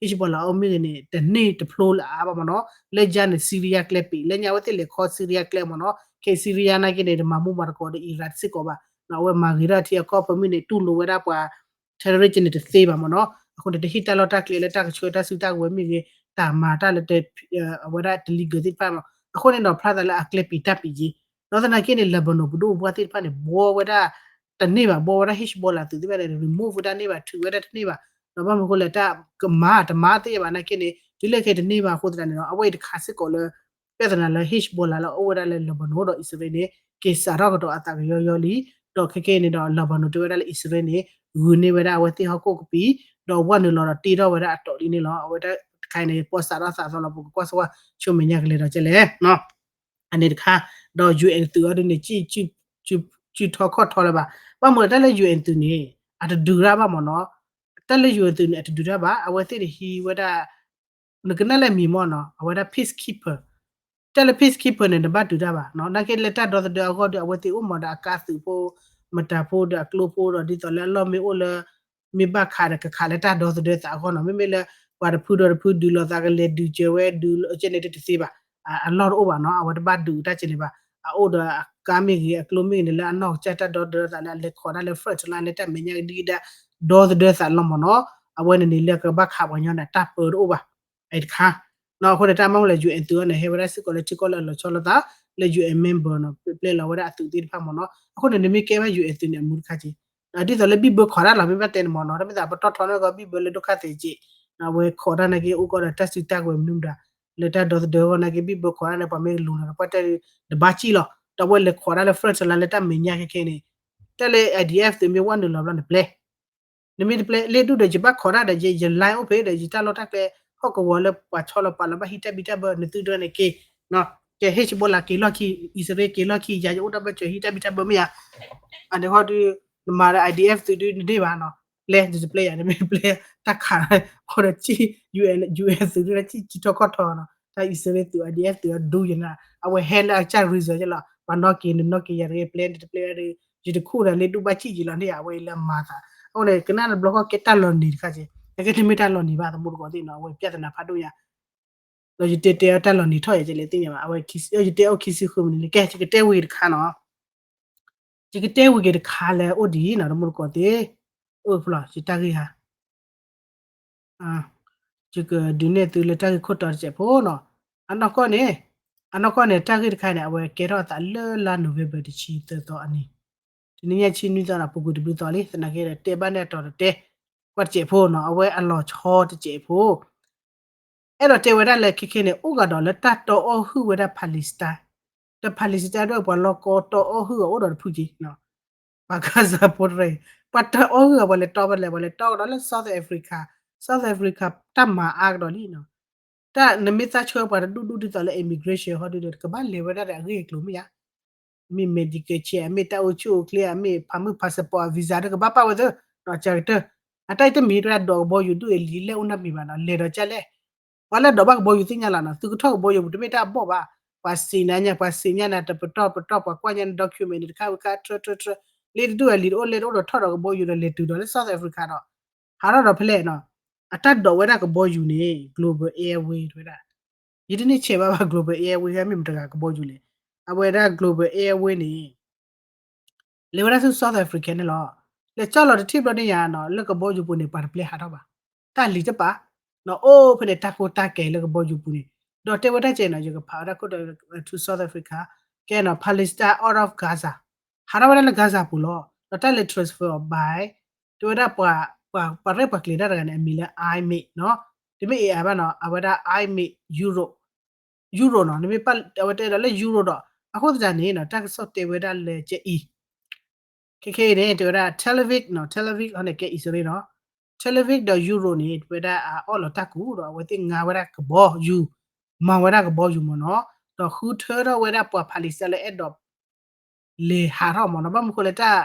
Hezbollah အိၣ်မ့ၢ်ဂ့ၤန့ၣ် တန့ၢ်တဖျိလၢအါဘၣ်မ့ၢ်နီၤ. လၢညါန့ၣ် Syria ကျဲပံး လၢညါအဝဲသ့ၣ်လဲၤခီ Syria ကျဲမ့ၢ်နီၤ. ခဲ Syria နာ်က့န့ၣ် တမၤမူမၤတကိးဒီး Iran စ့ၢ်ကီးဘၣ်. အဝဲမၤဂ့ၤထီၣ်ထံအကီၢ်ဖဲမုၢ်န့ၣ် တူၢ်လိာ်ဝဲဒၣ်ပှၤ terrorist န့ၣ်တသ့ဘၣ်မ့ၢ်နီၤ. အဃိန့ၣ် တဟ့ၣ်တၢ်လီၢ်တၢ်ကျဲလၢတၢ်ကဆှၢတၢ်စုတၢ်ကဝဲၤမ့ၢ်ဂ့ၤ တၢ်မၤတၢ်လၢ အဝဲဒၣ်တ legal သ့ၣ်တဖၣ်မ့ၢ် အဃိန့ၣ်ဒီးဖျါသးလၢအကျဲပံးတၢ်ပံးက့ၤ ဒီးသနာ်က့န့ၣ် Lebanon ပဒိၣ်ပပှၢ်သ့ၣ်တဖၣ်န့ၣ် ဘှီဝဲဒၣ်တန့ၢ်ဘၣ် ဘှီဝဲဒၣ် Hezbollah သုးသ့ၣ်တဖၣ်န့ၣ် remove ဝဲဒၣ်န့ၢ်ဘၣ် ထုးဝဲဒၣ်တန့ၢ်ဘၣ် ဒီးဘၣ်မနုၤအဃိလဲၣ် တၢ်ကမၤတမၤသ့ဘၣ်နာ်က့န့ၣ် တုၤလၢခဲတန့ၢ်ဘၣ်အဃိသတးန့ၣ်ဒီး အဝဲအံၤတခါစ့ၢ်ကီးလၢ ပြဿနာလၢ Hezbollah လၢအအိၣ်ဝဲဒၣ်လၢ Lebanon ဒီးအံၣ်စရ့လးန့ၣ် က့ၤစးထီၣ်ကဒီးအသးကယီယီလံ ဒီးခဲကနံၣ်အံၤန့ၣ်ဒီး Lebanon တဲဝဲဒၣ်လၢအံၣ်စရ့လးန့ၣ် ဂုာ်န့ၢ်ဝဲဒၣ်အဝဲသ့ၣ်ဟီၣ်ခိၣ်ကပံာ် ဒီးဝဲနုာ်လီၤဒီးတ့ထီၣ်ဝဲဒၣ်အတီၢ်လံန့ၣ်လီၤ. အဝဲဒၣ်တခါအံၤန့ၣ် ပီၢ်စးထီၣ်သးသီလီၤ ပကကွၢ်စ့ၢ်ကီး ဆိမဲာ်ညါကလဲၤဒီးကလဲၣ် အန့ၣ်တခါ ဒီး UN သုးအီၤဒ်န့ၣ် စုထီခီၣ်ထီလၢၤဘၣ်. ဘၣ်မနုၤတၢ်လၢ UN သုးန့ၣ် အတဒုးတၢ်ဘၣ်မ့ၢ်နီၤ. တၢ်လၢ UN သုးန့ၣ် အတဒုးတၢ်ဘၣ်. အဝဲသ့ၣ်တဟံးဝဲဒၣ် နကနၣ်လၢမံၤမ့ၢ်နီၤ အဝဲဒၣ် peacekeeper တၢ်လၢ peacekeeper န့ၣ် နဘၣ်ဒုးတၢ်ဘၣ်. နာ်က့လၢတၢ်ဒီသဒၢအဂီၢ်ဒီး အဝဲသ့ၣ်အိၣ်မးဒီးအကါသုးဖိ မတၤဖိဒီးအကျိဖိဒီး ဒ်သိးလၢအလီၢ်မ့ၢ်အိၣ်လၢ မ့ၢ်ဘၣ်ခးဒီးကခးလၢတၢ်ဒီသဒၢသးအဂီၢ်နီၤ. မ့မ့ၢ်လၢ ပှၤတဖုဒီးတဖုဒုးလိာ်သးကလဲၤဒုးစၢၤဝဲ ဒုးကဲန့ၣ်တသ့ဘၣ်. အလီၢ်တအိၣ်ဘၣ်နီၤ အဝဲတဘၣ်ဒုးတၢ်ကဲန့ၣ်ဘၣ်. အအိၣ်ဒီးအကါမ့ၢ်ဂ့ၤ အကျိမ့ၢ်ဂ့ၤန့ၣ် လၢအနီၢ်ကစၢ်တၢ်ဒီသဒၢသးလၢအလဲၤခိးတၢ်လၢ front line လၢတၢ်မဲာ်ညါကဒံကဒါ ဒီသဒၢသးလီၤမ့ၢ်နီၤ. အဝဲန့ၣ်န့ၣ်လၢကဘၣ်ခးပှၤကညီန့ၣ် တၢ်ပၢတအိၣ်ဘၣ်. အအံၤတခါ အဃိန့ၣ် တၢ်မၤမူလၢ ယူဢၣ်သုးအံၤန့ၣ် ဟဲဝဲဒၣ်စ့ၢ်ကီးလၢထံကီၢ်လၢအလီၤဆီလိာ်သး လၢ ယူၢ်အၣ် member နီၤ ပျဲလီၤဝဲဒၣ်အသုးသ့ၣ်တဖၣ်မ့ၢ်နီၤ. အဃိန့ၣ် နမ့ၢ်ကဲဘၣ် ယူၢ်အၣ်သုးန့ၣ် အမူတခါက့ ဒ်သိးလၢဘံၣ်ဘၢခိးတၢ်လီၤ မ့ၢ်ဘၣ်တဲန့ၣ်မ့ၢ်နီၤ တၢ်မ့ၢ်သးပတီၢ်ထီန့ၢ်ကီး ဘံၣ်ဘၢလၢဒိၣ်ခါသဲးက့ အဝဲခိးတၢ်နာ်က့ အိၣ်ကီဒီးတၢ်စုတၢ်ကဝဲၤမနုၤမတၤ လၢတၢ်ဒီသဒၢဂီၢ်နာ်က့ ဘံၣ်ဘၢခိးတၢ်န့ၣ် ပှၤမ့ၢ်လူၤလီၤဒီးပှၤတဲ တဘၣ်စံၣ်လီၤ ဒီးအဝဲလဲၤခိးတၢ်လၢ front line လၢတၢ်မဲာ်ညါခဲခဲန့ၣ် တၢ်လၢ IDF သုးမ့ၢ်ဝဲနုာ်လီၤဘျီန့ၣ်ပျဲ နမ့ၢ်တပျဲ လ့ၣ်ဒူၣ်ဒီး ယဘၣ်ခိးတၢ်ဒီး ယ line အိၣ်ဖဲဒီး ယတၢ်လီၢ်တၢ်ကျဲ ဟီၣ်ကဝီၤလၢပှၤဆီလီၤပာ်လီၤဘၣ်ဟံးတၢ်ဘံၣ်တၢ်ဘၢ နသုဒၢန့ၣ်က့ ကဲ Hezbollah က့ၤလီၢ်ခံ အံၣ်စရ့လးက့ၤလီၢ်ခံ ယၤယအိၣ်တၢ်ဘၣ်စၢၤဟံးတၢ်ဘံၣ်တၢ်ဘၢမ့ၢ်ဧါ. အန့ၣ်ဟီဒုး နမၤဒီး IDF သုးဒုးနဒ့ၣ်ဘၣ်နီၤ ပျဲ နတပျဲယၤ နမ့ၢ်ပျဲ တၢ်ခး ဃိဒီး ယူၢ်အၣ်သုးဒုး ထံထီၣ်ကီၢ်ထီနီၤ တၢ်အံၣ်စရ့လးသုး IDF သုးဒူယနၤ အဝဲဟဲလၢအကစၢ် reason လီၤ ပှၤနီၣ်က့ၤနနီၣ်က့ၤယၤတဂ့ၤ ပျဲ နတပျဲဒီး ယတခူၣ်ဒီးလ့ၣ်ဒူၣ်ဘၣ်စံၣ်ယံၤလီၤန့ၣ် အဝဲအံၤလၢမၤသး အဃိန့ၣ် ကနၣ်တဘျီဃီကဲတၢ်လီၤနံၤတခါက့ နကဲတမ့ၢ်တၢ်လီၤနံၤဘၣ် သမူတကိးသ့ၣ်နီၤ အဝဲ ပြဿနာ ဖးဒိၣ်ညါ ဒီးယတဲတဲအီၤတၢ်လီၤနံၤထီၣ်ယဲကလဲၤသ့ၣ်ညါဘၣ် အဝဲ ယတဲအိၣ်ခံဆံဃုမံးနံးန့ၣ် ကဲ ယကတဲဝံၤတခါနီၤ ယကတဲဝံၤက့ၤတခါလၢအိၣ်ဒ်အံၤနီၤ သမူတကိးသ့ၣ် အိၣ်ဖျီ ယတၢ်ဂ့ၢ်ဟါ ယကဒုးနဲၣ်သုလၢတၢ်ဂ့ၢ်ခိၣ်တီတစဲးဖိနီၤ အနီၢ်ကီၢ်န့ၣ် အနီၢ်ကီၢ်န့ၣ် တၢ်ဂ့ၢ်တခါန့ၣ် အဝဲကဲထီၣ်အသးလၢလါ November တဆံသၢသီအနံၤ တနံၤညါဆံနွံသီနီၤ ပူၤကွံာ်တဘျုးသီလံ သနာ်က့ဒီးတဲဘၣ်န့ၣ်အတီၤတတဲ ကွၢ်တစဲးဖိနီၤ အဝဲအလီၤဆီတစဲးဖိ အဲၣ်ဒိးတဲဝဲဒၣ်လၢခဲခဲန့ၣ် အိၣ်ဂၤဒီးလၢတၢ်တီအီၣ်ဟုၣ်ဝဲဒၣ် Palestine ဒီး Palestine ဒ်ပှၤလီၢ်ကီတီအီၣ်ဟုၣ်အီၤအိၣ်ဒီးတဖုက့ ပှၤ Gaza ဖိတရၢ ပှၤတီအီၣ်ဟုၣ်အီၤ ပှၤလဲၤတီဖဲလဲၣ် ပှၤလဲၤတီကဒီးလၢ South Africa, South Africa တၢ်မၤအါကဒီးလံနီၤ တၢ်နမ့ၢ်သးဆၢပှၤတဒူၣ်ဒူၣ် ဒ်သိးလၢ immigration ဟီဒုဒီး ကဘၣ်လဲၤဝဲဒၣ်ဒီးအဂ့ၢ်အကျိၤမ့ၢ်ဧါ မ့ၢ် medical check မ့ၢ်တၢ်အိၣ်ဆူၣ်အိၣ်ချ့ မ့ၢ်ဖးမုၢ် passport visa ဒီးကဘၣ်ပာ်ဝဲသ့ ဒီးကတၢၢ် အတၢ်အံၤတမ့ၢ်တၢ်ဒိးကဘီယူၤဒူၣ်အလံၤလဲၣ်အိၣ်နီတမံၤဘၣ်နီၤ လဲၤဒီးကလဲၣ် ပှၤလၢဒိးဘၣ်ကဘီယူၤသ့ၣ်ညါလီၤနီၤ သုကထီၣ်ကဘီယူၤပူၤ တမ့ၢ်တၢ်အဘီၣ်ဘၣ် ပှၤစံးနၤညါ ပှၤစံးညါနၤတပတီၢ်ပတီၢ် ပှၤကွၢ်ညါန document န့ၣ် တခါဝံၤခါ တြၢတြၢတြၢ လၢတဒူၣ်အလံၤတအိၣ်လဲၣ်တအိၣ်ဒီးထီၣ်ဒီးကဘီယူၤဒီးလဲၤတုၤဒီးလၢ South Africa ဒီး ဟးထီၣ်ဒီးဖဲလဲၣ်နီၤ အတၢ်ဒိးဝဲဒၣ်ကဘီယူၤန့ၣ် Global Airway တဝဲဒၣ် ယတန့ၢ်ဆဲးဘၣ်ဘၣ် Global Airway ဟဲမ့ၢ်မတဂၤကဘီယူၤလဲၣ် အဝဲဒၣ် Global Airway န့ၣ် လဲၤဝဲဒၣ်ဆူ South Africa န့ၣ်လီၤ. လဲၤကၠီၣ်လီၤတထံၣ်ဘျီန့ၣ်ယါနီၤ လၢကဘီယူၤပူၤန့ၣ် ပှၤတပျဲဟးထီၣ်ဘၣ်. တၢ်လံၤတပာ် နီၤ အိၣ်ဖဲန့ၣ် တၢ်ကိၢ်တၢ်ဂီၤလၢကဘီယူၤပူၤန့ၣ် ဒီးတဲဝဲဒၣ်ကဲနီၤ ယကဖးဝဲဒၣ်ခိၣ်တီ to South Africa ကဲနီၤ Palestine out of Gaza ဟးထီၣ်ဝဲဒၣ်လၢ Gaza ပူၤလီၤ. ဒီးတၢ်လဲၤ transfer အီၤ by တဲဝဲဒၣ်ပှၤ ပှၤရဲၣ်ပှၤကျဲၤတၢ်တဂၤန့ၣ် အမံၤလၢ IMET နီၤ တမ့ၢ် AI ဘၣ်နီၤ အဝဲဒၣ် IMET Europe Euro နီၤ နမ့ၢ်ပာ်အဝဲတဲဒီးလၢ Euro ဒီး အဃိသတးန့ၣ်နီၤ တၢ်ကစီၣ်တဲဝဲဒၣ်လၢကဲအံၤ ခဲခဲအံၤန့ၣ် တဲဝဲဒၣ် Tel Aviv နီၤ Tel Aviv ဟီန့ၣ် ကဲအံၣ်စရ့လးနီၤ Tel Aviv ဒီး Euro န့ၣ် တဲဝဲဒၣ်အအီၣ်လီၤတၢ်ကူၣ်ဒီး အဝဲသ့ၣ်ငါဝဲဒၣ်ကဘီယူၤ မၤဝဲဒၣ်ကဘီယူၤမ့ၢ်နီၤ ဒီးဃုထၢထီၣ်ဝဲဒၣ်ပှၤ Palestine လၢအဲၣ်ဒိး လဲၤဟးထီၣ်မ့ၢ်နီၤ ဘၣ်မနုၤဃိလဲၣ်တၢ်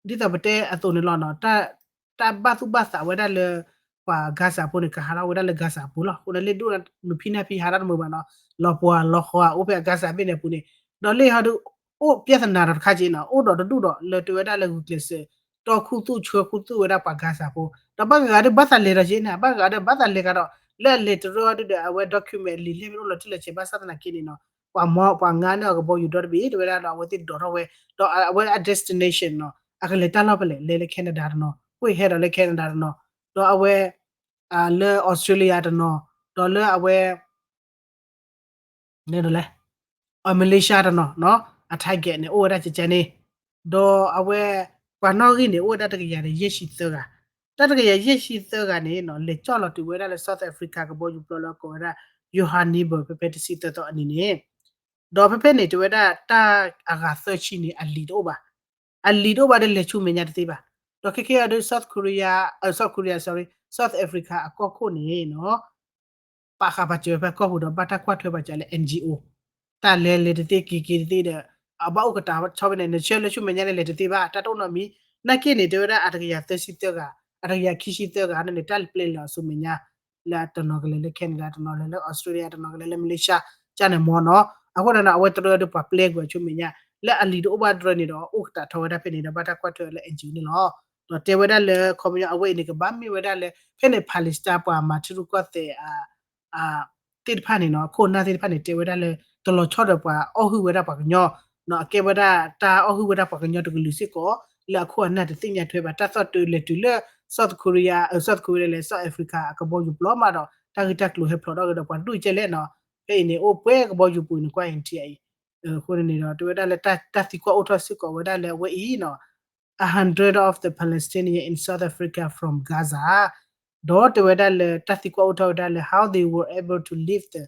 ဒ်သိးပတဲအသိးန့ၣ်လီၤနီၤ တၢ်ဘၣ်သူၣ်ဘၣ်သးဝဲဒၣ်လၢ ပှၤ Gaza ဖိန့ၣ် ကဟးထီၣ်ဝဲဒၣ်လၢ Gaza ပူၤလီၤ. အဃိန့ၣ် လ့ၣ်ဒိၣ်နဖံးနၢ်ဖံး ဟးထီၣ်တမုာ်ဘၣ်နီၤ လီၤပှီၤလီၤဃီၤ အိၣ်ဖဲအ Gaza ဘ့ၣ်န့ၣ်အပူၤန့ၣ် ဒီးလ့ၣ်ဟီဒုး အိၣ်ပြဿနာဒီးတခါက့နီၤ အိၣ်ဒီးတဒူၣ်ဒီး လၢတဲဝဲဒၣ်လၢဂုာ်ကျဲးစၢး တီၢ်ခူသူၣ်ဆှၢခူသူၣ်ဝဲဒၣ်ပှၤ Gaza ဖိ ဒီးဘၣ်ဂၤဂၤဒုး ဘၣ်သးလဲၤဒီးက့န့ၣ် ဘၣ်ဂၤဂၤဒုး ဘၣ်သးလဲၤကဒီး လၢအလဲၤတရၢအီၤဒုးဒီး အဝဲ document လံာ်လဲၣ်မ့ၢ်အိၣ်လီၤတံၢ်လီၤဆဲး ဘၣ်ဆၣ်သနာ်က့န့ၣ်နီၤ ပှၤမီ ပှၤငါန့ၢ်အီၤကဘီယူၤဒီတဘ့ၣ် တဲဝဲဒၣ်ဒီး အဝဲသ့ၣ်ဒိးထီၣ်ဝဲ ဒီးအဝဲအ destination နီၤ အကလဲၤတၢ်လီၢ်ဖဲလဲၣ် လဲၤလၢ Canada တနီၤ ကွ့ၢ်ဟဲဒီးလၢ Canada တနီၤ ဒီးအဝဲ လၢ Australia တနီၤ ဒီးလၢအဝဲ န့ၣ်ဒီးလဲၣ် အ Malaysia တနီၤနီၤ အ target န့ၣ် အိၣ်ဝဲဒၣ်ကကဲန့ၣ် ဒီးအဝဲ ပှၤနီၣ်ဂံၢ်န့ၣ် အိၣ်ဝဲဒၣ်တကယၤဒီးယဲၢ်ဆံသၢဂၤ တၢ်တကယၤယဲၢ်ဆံသၢဂၤန့ၣ်နီၤ လဲၤကၠီၣ်လီၤတုၤဝဲဒၣ်လၢ South Africa ကဘီယူၤပျီလၢအကိးဝဲဒၣ် Johannesburg ဖဲဖဲတဆံသၢသီအနံၤန့ၣ် ဒီးဖဲဖဲန့ၣ် တဲဝဲဒၣ်တၢ်အဂၤသၢဆံန့ၣ် အလံာ်တအိၣ်ဘၣ် အလံာ်တအိၣ်ဘၣ်ဒီးလဲၤဆူမဲာ်ညါတသ့ဘၣ် ဒီးခဲခဲအံၤဒီး South Korea, South Korea, sorry, South Africa အကီၢ်ခိၣ်န့ၣ်နီၤ ပာ်ဃာ်ပာ်စၢၤဝဲဖဲကီၢ်ပူၤဒီး ဘၣ်တၢ်ကွၢ်ထွဲပာ်စၢၤလၢ NGO တၢ်လဲၤလဲၤတသ့က့ၤက့ၤတသ့ဒီး အဘၣ်အိၣ်ကတၢၢ်ဆီဖဲန့ၣ် နဆှၢလၢဆူမဲာ်ညါန့ၣ် လဲၤတသ့ဘၣ် တၢ်တအိၣ်နီတမံၤ နာ်က့န့ၣ် တဲဝဲဒၣ်အတကယၤသၢဆံသၢဂၤ အတကယၤခံဆံသၢဂၤန့ၣ်န့ၣ် တၢ်ပျဲလဲၤအီၤဆူမဲာ်ညါ လၢတနီၤကလဲၤလၢ Canada တနီၤလဲၤလၢ Australia တနီၤကလဲၤလၢ Malaysia ကန့ၣ်မ့ၢ်နီၤ အဃိန့ၣ် အဝဲတရၢဒီးပှၤပျဲကွံာ်အီၤဆူမဲာ်ညါ လၢအလံာ်တအိၣ်ဘၣ်တရၢန့ၣ်ဒီး အိၣ်ကတၢၢ်ထီၣ်ဝဲဒၣ်ဖဲန့ၣ်ဒီး ဘၣ်တၢ်ကွၢ်ထွဲလၢ NGO န့ၣ်လီၤ. ဒီးတဲဝဲဒၣ်လၢ ခီပညီအဝဲအံၤန့ၣ် ကဘၣ်မ့ၢ်ဝဲဒၣ်လၢ ဖဲန့ၣ် Palestine ပှၤမၤထံရူၢ်ကီၢ်သဲး သ့ၣ်တဖၣ်န့ၣ်နီၤ အခိၣ်အနၢ်သ့ၣ်တဖၣ်န့ၣ် တဲဝဲဒၣ်လၢ တလီၤဆီဒီးပှၤအီၣ်ဟုၣ်ဝဲဒၣ်ပှၤကညီ အကဲဝဲဒၣ်တၢ်အီၣ်ဟုၣ်ဝဲဒၣ်ပှၤကညီတကလုာ်စ့ၢ်ကီး လၢအခိၣ်အနၢ်တသ့ၣ်ညါထွဲဘၣ် တၢ်သီၣ်တုၤလဲၤတုၤလၢ South Korea အ South Korea လဲၣ် South Africa အကဘီယူၤပျီမးဒီး တၢ်ဂ့ၢ်တၢ်ကျိၤဟဲဖျိးထီၣ်ကဒီးပှၤတဒူၣ်ကဲလဲၣ်နီၤ. ဖဲအံၤန့ၣ် အိၣ်ပှဲၤကဘီယူၤပူၤန့ၣ် ကွၢ်အံၤထံအံၤ အဃိန့ၣ်ဒီး တဲဝဲဒၣ်လၢတၢ်သံကွၢ်အိၣ်ထီၣ်စ့ၢ်ကီးဝဲဒၣ်လၢအဝဲအံၤနီၤ a hundred of the Palestinians in South Africa from Gaza ဒီးတဲဝဲဒၣ်လၢတၢ်သံကွၢ်အိၣ်ထီၣ်ဝဲဒၣ်လၢ how they were able to leave the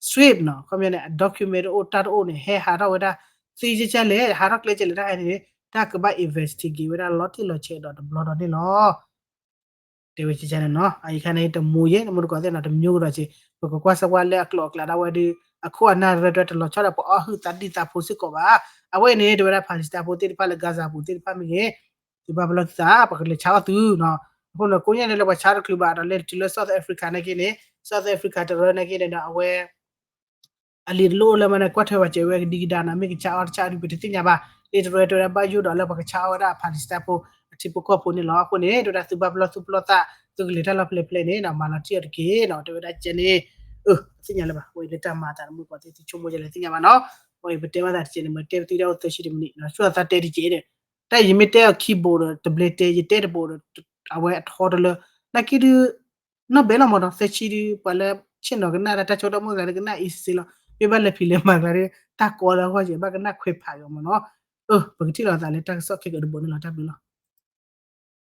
Strip နီၤ. ခီပညီန့ၣ် အ document တအိၣ်တၢ်တအိၣ်န့ၣ် ဟဲဟးထီၣ်ဝဲဒၣ် သ့ကဲလဲၣ် ဟးထီၣ်ကျဲကဲလဲၣ်တၢ်ခါန့ၣ် တၢ်ကဘၣ် investigate ဝဲဒၣ်လီၤတံၢ်လီၤဆဲးဒီးတဘျီဒီးန့ၣ်လီၤ. တဲဝဲကဲန့ၣ်နီၤ အအံၤခါန့ၣ် တမူယဲ တမူတကိးသ့ၣ်နီၤ တမူကဒီးက့ၤ ပကကွၢ်စၢၤကွၢ်လၢအကျိၤအကျဲဒၣ်ဝဲဒီး အခိၣ်အနၢ်ရဲၣ်တၢ်တလီၤဆီဒီးပအီၣ်ဟုၣ်သးဒံၣ်သးဖိစ့ၢ်ကီးဘၣ်. အဝဲအံၤန့ၣ် တဲဝဲဒၣ် Palestine ဖိသ့ၣ်တဖၣ်လၢ Gaza ပူၤသ့ၣ်တဖၣ်မ့ၢ်ဂ့ၤ သုဘၣ်ပလီၢ်သုသး ပကလဲၤဆါအီၣ်သုနီၤ. အဃိန့ၣ် ကိးညါန့ၣ်လၢပှၤဆါတချုးဘၣ်ဒီး လဲၤတုၤလၢ South Africa နာ်က့န့ၣ် South Africa တရၢနာ်က့န့ၣ်ဒီး အဝဲ အလံာ်တလိၣ်အိၣ်လၢမးန့ၣ် ကွၢ်ထွဲဝဲကဲဝဲကဒံကဒါနီၤ မ့ၢ်ကဆါအီၣ်တဆါအီၣ်ဒုးပတသ့ၣ်ညါဘၣ်. လံာ်တရၢတဲဝဲဒၣ်ဘၣ်ယိၣ်ဒီးလၢပှၤကဆါအီၣ်ဝဲဒၣ် Palestine ဖိအထံဖိကီၢ်ဖိန့ၣ်လီၤ. အဃိန့ၣ် တဲဝဲဒၣ်သုဘၣ်ပလီၢ်သုပလီၢ်သး သုကလဲၤတၢ်လီၢ်ဖဲလဲၣ်ဖဲလဲၣ်န့ၣ်နီၤ မၤလီၤတံၢ်အီၤတက့ၢ်နီၤ တဲဝဲဒၣ်ကဲန့ၣ် အၢ သ့ၣ်ညါလၢၤဘၣ် ဝဲအံၤလၢတၢ်မၤအသးတမုာ်ပှၤသ့ၣ်သုဆိကမိၣ်ကဲလဲၣ်သ့ၣ်ညါဘၣ်နီၤ. ဝဲအံၤပတဲဘၣ်သးတက့ၢ်န့ၣ် မ့ၢ်တဲပသံဒၣ်အိၣ်သၢဆံတမံးနံးနီၤ ဆိၣ်အသးတဲတက့ၢ်န့ၣ် တၢ်ယမ့ၢ်တဲအီၤခံဘိးဒီး တဘျဲတဲ ယတဲတဘိးဒီး အဝဲအထီတလၢ နာ်က့ဒုး နီၢ်ဘဲလီၤမးနီၤ သၢဆံဒုးပှၤလၢဆ့ၣ်နီၤကနၣ်တၢ်ဆိကမိၣ်သးလၢကနၣ်အံၤစ့လီၤ မ့ၢ်ဘၣ်လဲၤဖံးလဲၤမၤကျါဒီး တၢ်ကီလၢအဂီၢ်ယဲ ဘၣ်ကနၣ်ခွဲးဖးက့ၤမးနီၤ. အၢ ပကထံၣ်လိာ်သးလၢတၢ်ကစီၣ်ခဲကတဘိးန့ၣ်လီၤ တၢ်ဘျုးလီၤ.